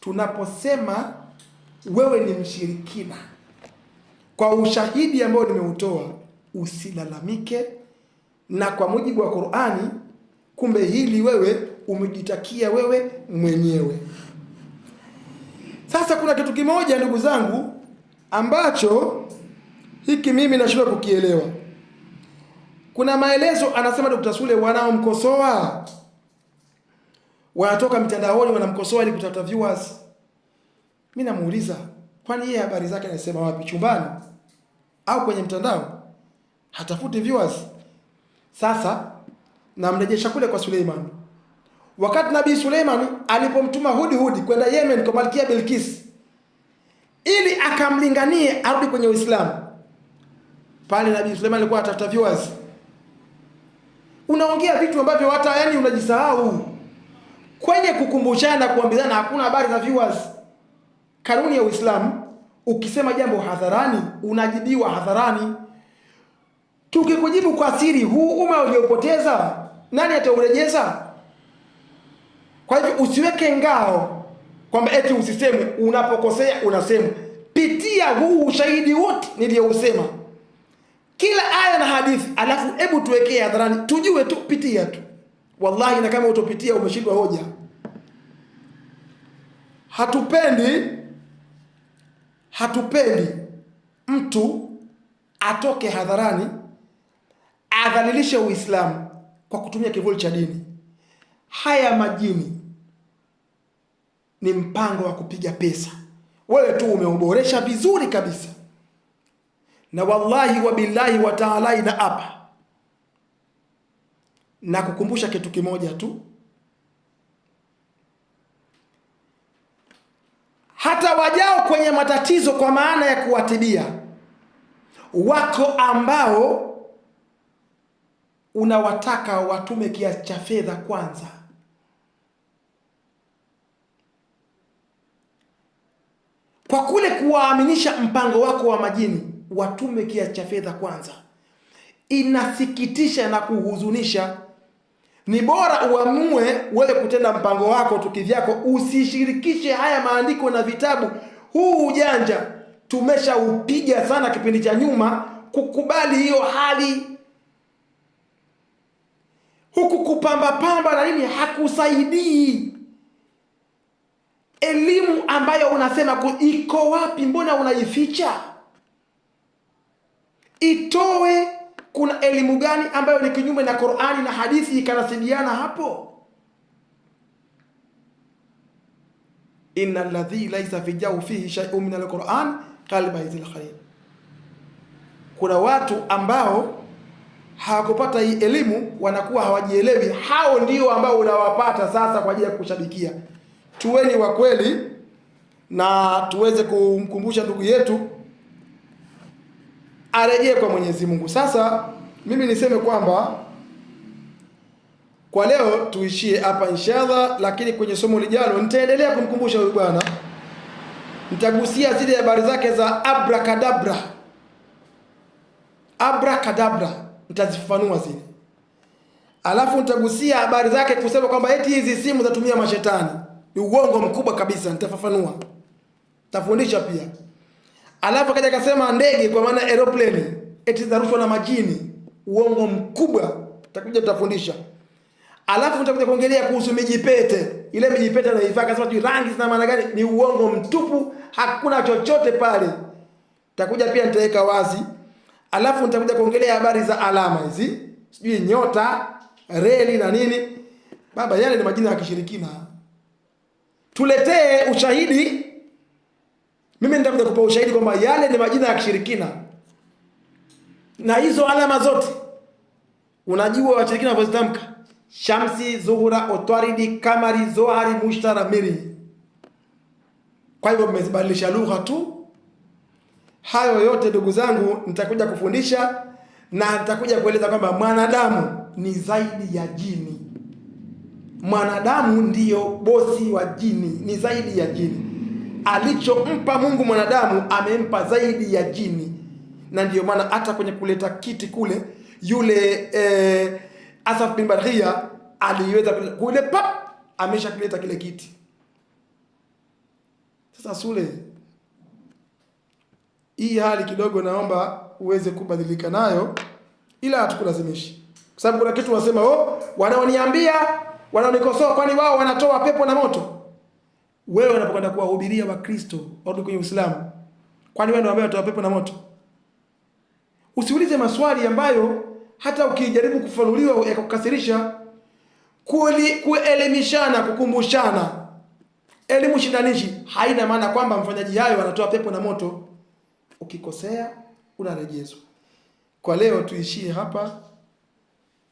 Tunaposema wewe ni mshirikina, kwa ushahidi ambao nimeutoa, usilalamike. Na kwa mujibu wa Qur'ani, kumbe hili wewe umejitakia wewe mwenyewe. Sasa kuna kitu kimoja ndugu zangu, ambacho hiki mimi nashindwa kukielewa. Kuna maelezo anasema Dr. Sule, wanaomkosoa wanatoka mtandaoni wanamkosoa ili kutafuta viewers. Mimi namuuliza, kwani yeye habari zake anasema wapi? Chumbani au kwenye mtandao? Hatafuti viewers? Sasa namrejesha kule kwa Suleiman. Wakati Nabii Suleiman alipomtuma Hudhud kwenda Yemen kwa Malkia Bilqis ili akamlinganie arudi kwenye Uislamu, pale Nabii Suleiman alikuwa anatafuta viewers. Unaongea vitu ambavyo hata yani unajisahau. Kwenye kukumbushana na kuambizana hakuna habari za viewers. Kanuni ya Uislamu, ukisema jambo hadharani unajibiwa hadharani. Tukikujibu kwa siri, huu umma uliopoteza nani ataurejeza? Kwa hivyo usiweke ngao kwamba eti usiseme. Unapokosea unasema. Pitia huu ushahidi wote niliyousema, kila aya na hadithi, alafu hebu tuwekee hadharani tujue tu, pitia tu. Wallahi, na kama utopitia umeshindwa hoja. Hatupendi mtu atoke hadharani adhalilishe Uislamu kwa kutumia kivuli cha dini. Haya majini ni mpango wa kupiga pesa, wewe tu umeuboresha vizuri kabisa. Na wallahi wa billahi wa taala, na apa na kukumbusha kitu kimoja tu, hata wajao kwenye matatizo kwa maana ya kuwatibia, wako ambao unawataka watume kiasi cha fedha kwanza. Kwa kule kuwaaminisha mpango wako wa majini, watume kiasi cha fedha kwanza. Inasikitisha na kuhuzunisha. Ni bora uamue wewe kutenda mpango wako tu kivyako, usishirikishe haya maandiko na vitabu. Huu ujanja tumeshaupiga sana kipindi cha nyuma, kukubali hiyo hali huku kupamba pamba na nini hakusaidii. Elimu ambayo unasema iko wapi? Mbona unaificha? Itoe. Kuna elimu gani ambayo ni kinyume na Qur'ani na hadithi ikanasibiana hapo? Inna alladhi laysa fi jawfihi shay'un min alquran kalbaytil khair. Kuna watu ambao hawakupata hii elimu wanakuwa hawajielewi. Hao ndio ambao unawapata sasa kwa ajili ya kushabikia. Tuweni wa kweli na tuweze kumkumbusha ndugu yetu arejee kwa Mwenyezi Mungu. Sasa mimi niseme kwamba kwa leo tuishie hapa inshallah, lakini kwenye somo lijalo nitaendelea kumkumbusha huyu bwana, nitagusia zile habari zake za abracadabra. Abracadabra nitazifafanua zile, alafu nitagusia habari zake kusema kwamba eti hizi simu zatumia mashetani. Ni uongo mkubwa kabisa, nitafafanua, nitafundisha pia. Alafu akaja akasema ndege kwa maana aeroplane eti zarushwa na majini, uongo mkubwa, tutakuja tutafundisha. Alafu nitakuja kuongelea kuhusu mijipete, ile mijipete anaivaa akasema tu rangi zina maana gani, ni uongo mtupu, hakuna chochote pale. Nitakuja pia nitaweka wazi. Alafu nitakuja kuongelea habari za alama hizi, sijui nyota, reli na nini. Baba, yale ni majina ya kishirikina. Tuletee ushahidi. Mimi nitakuja kupa ushahidi kwamba yale ni majina ya kishirikina na hizo alama zote unajua washirikina wanavyozitamka, Shamsi, Zuhura, Otwaridi, Kamari, Zohari, Mushtara, Miri. Kwa hivyo mmezibadilisha lugha tu. Hayo yote ndugu zangu, nitakuja kufundisha na nitakuja kueleza kwamba mwanadamu ni zaidi ya jini. Mwanadamu ndiyo bosi wa jini, ni zaidi ya jini. Alichompa Mungu mwanadamu amempa zaidi ya jini, na ndiyo maana hata kwenye kuleta kiti kule yule Asaf bin Barhia aliweza kule pap, amesha kuleta kile kiti. Sasa Sule, hii hali kidogo naomba uweze kubadilika nayo, ila hatukulazimishi, kwa sababu kuna kitu wasema, oh, wanaoniambia wanaonikosoa, kwani wao wanatoa pepo na moto? Wewe unapokwenda kuwahubiria Wakristo warudi kwenye Uislamu, kwani wewe ndio ambaye unatoa pepo na moto? Usiulize maswali ambayo hata ukijaribu kufanuliwa yakakukasirisha. Kuelimishana, kukumbushana, elimu shindanishi haina maana kwamba mfanyaji hayo anatoa pepo na moto. Ukikosea unarejezwa. Kwa leo tuishie hapa.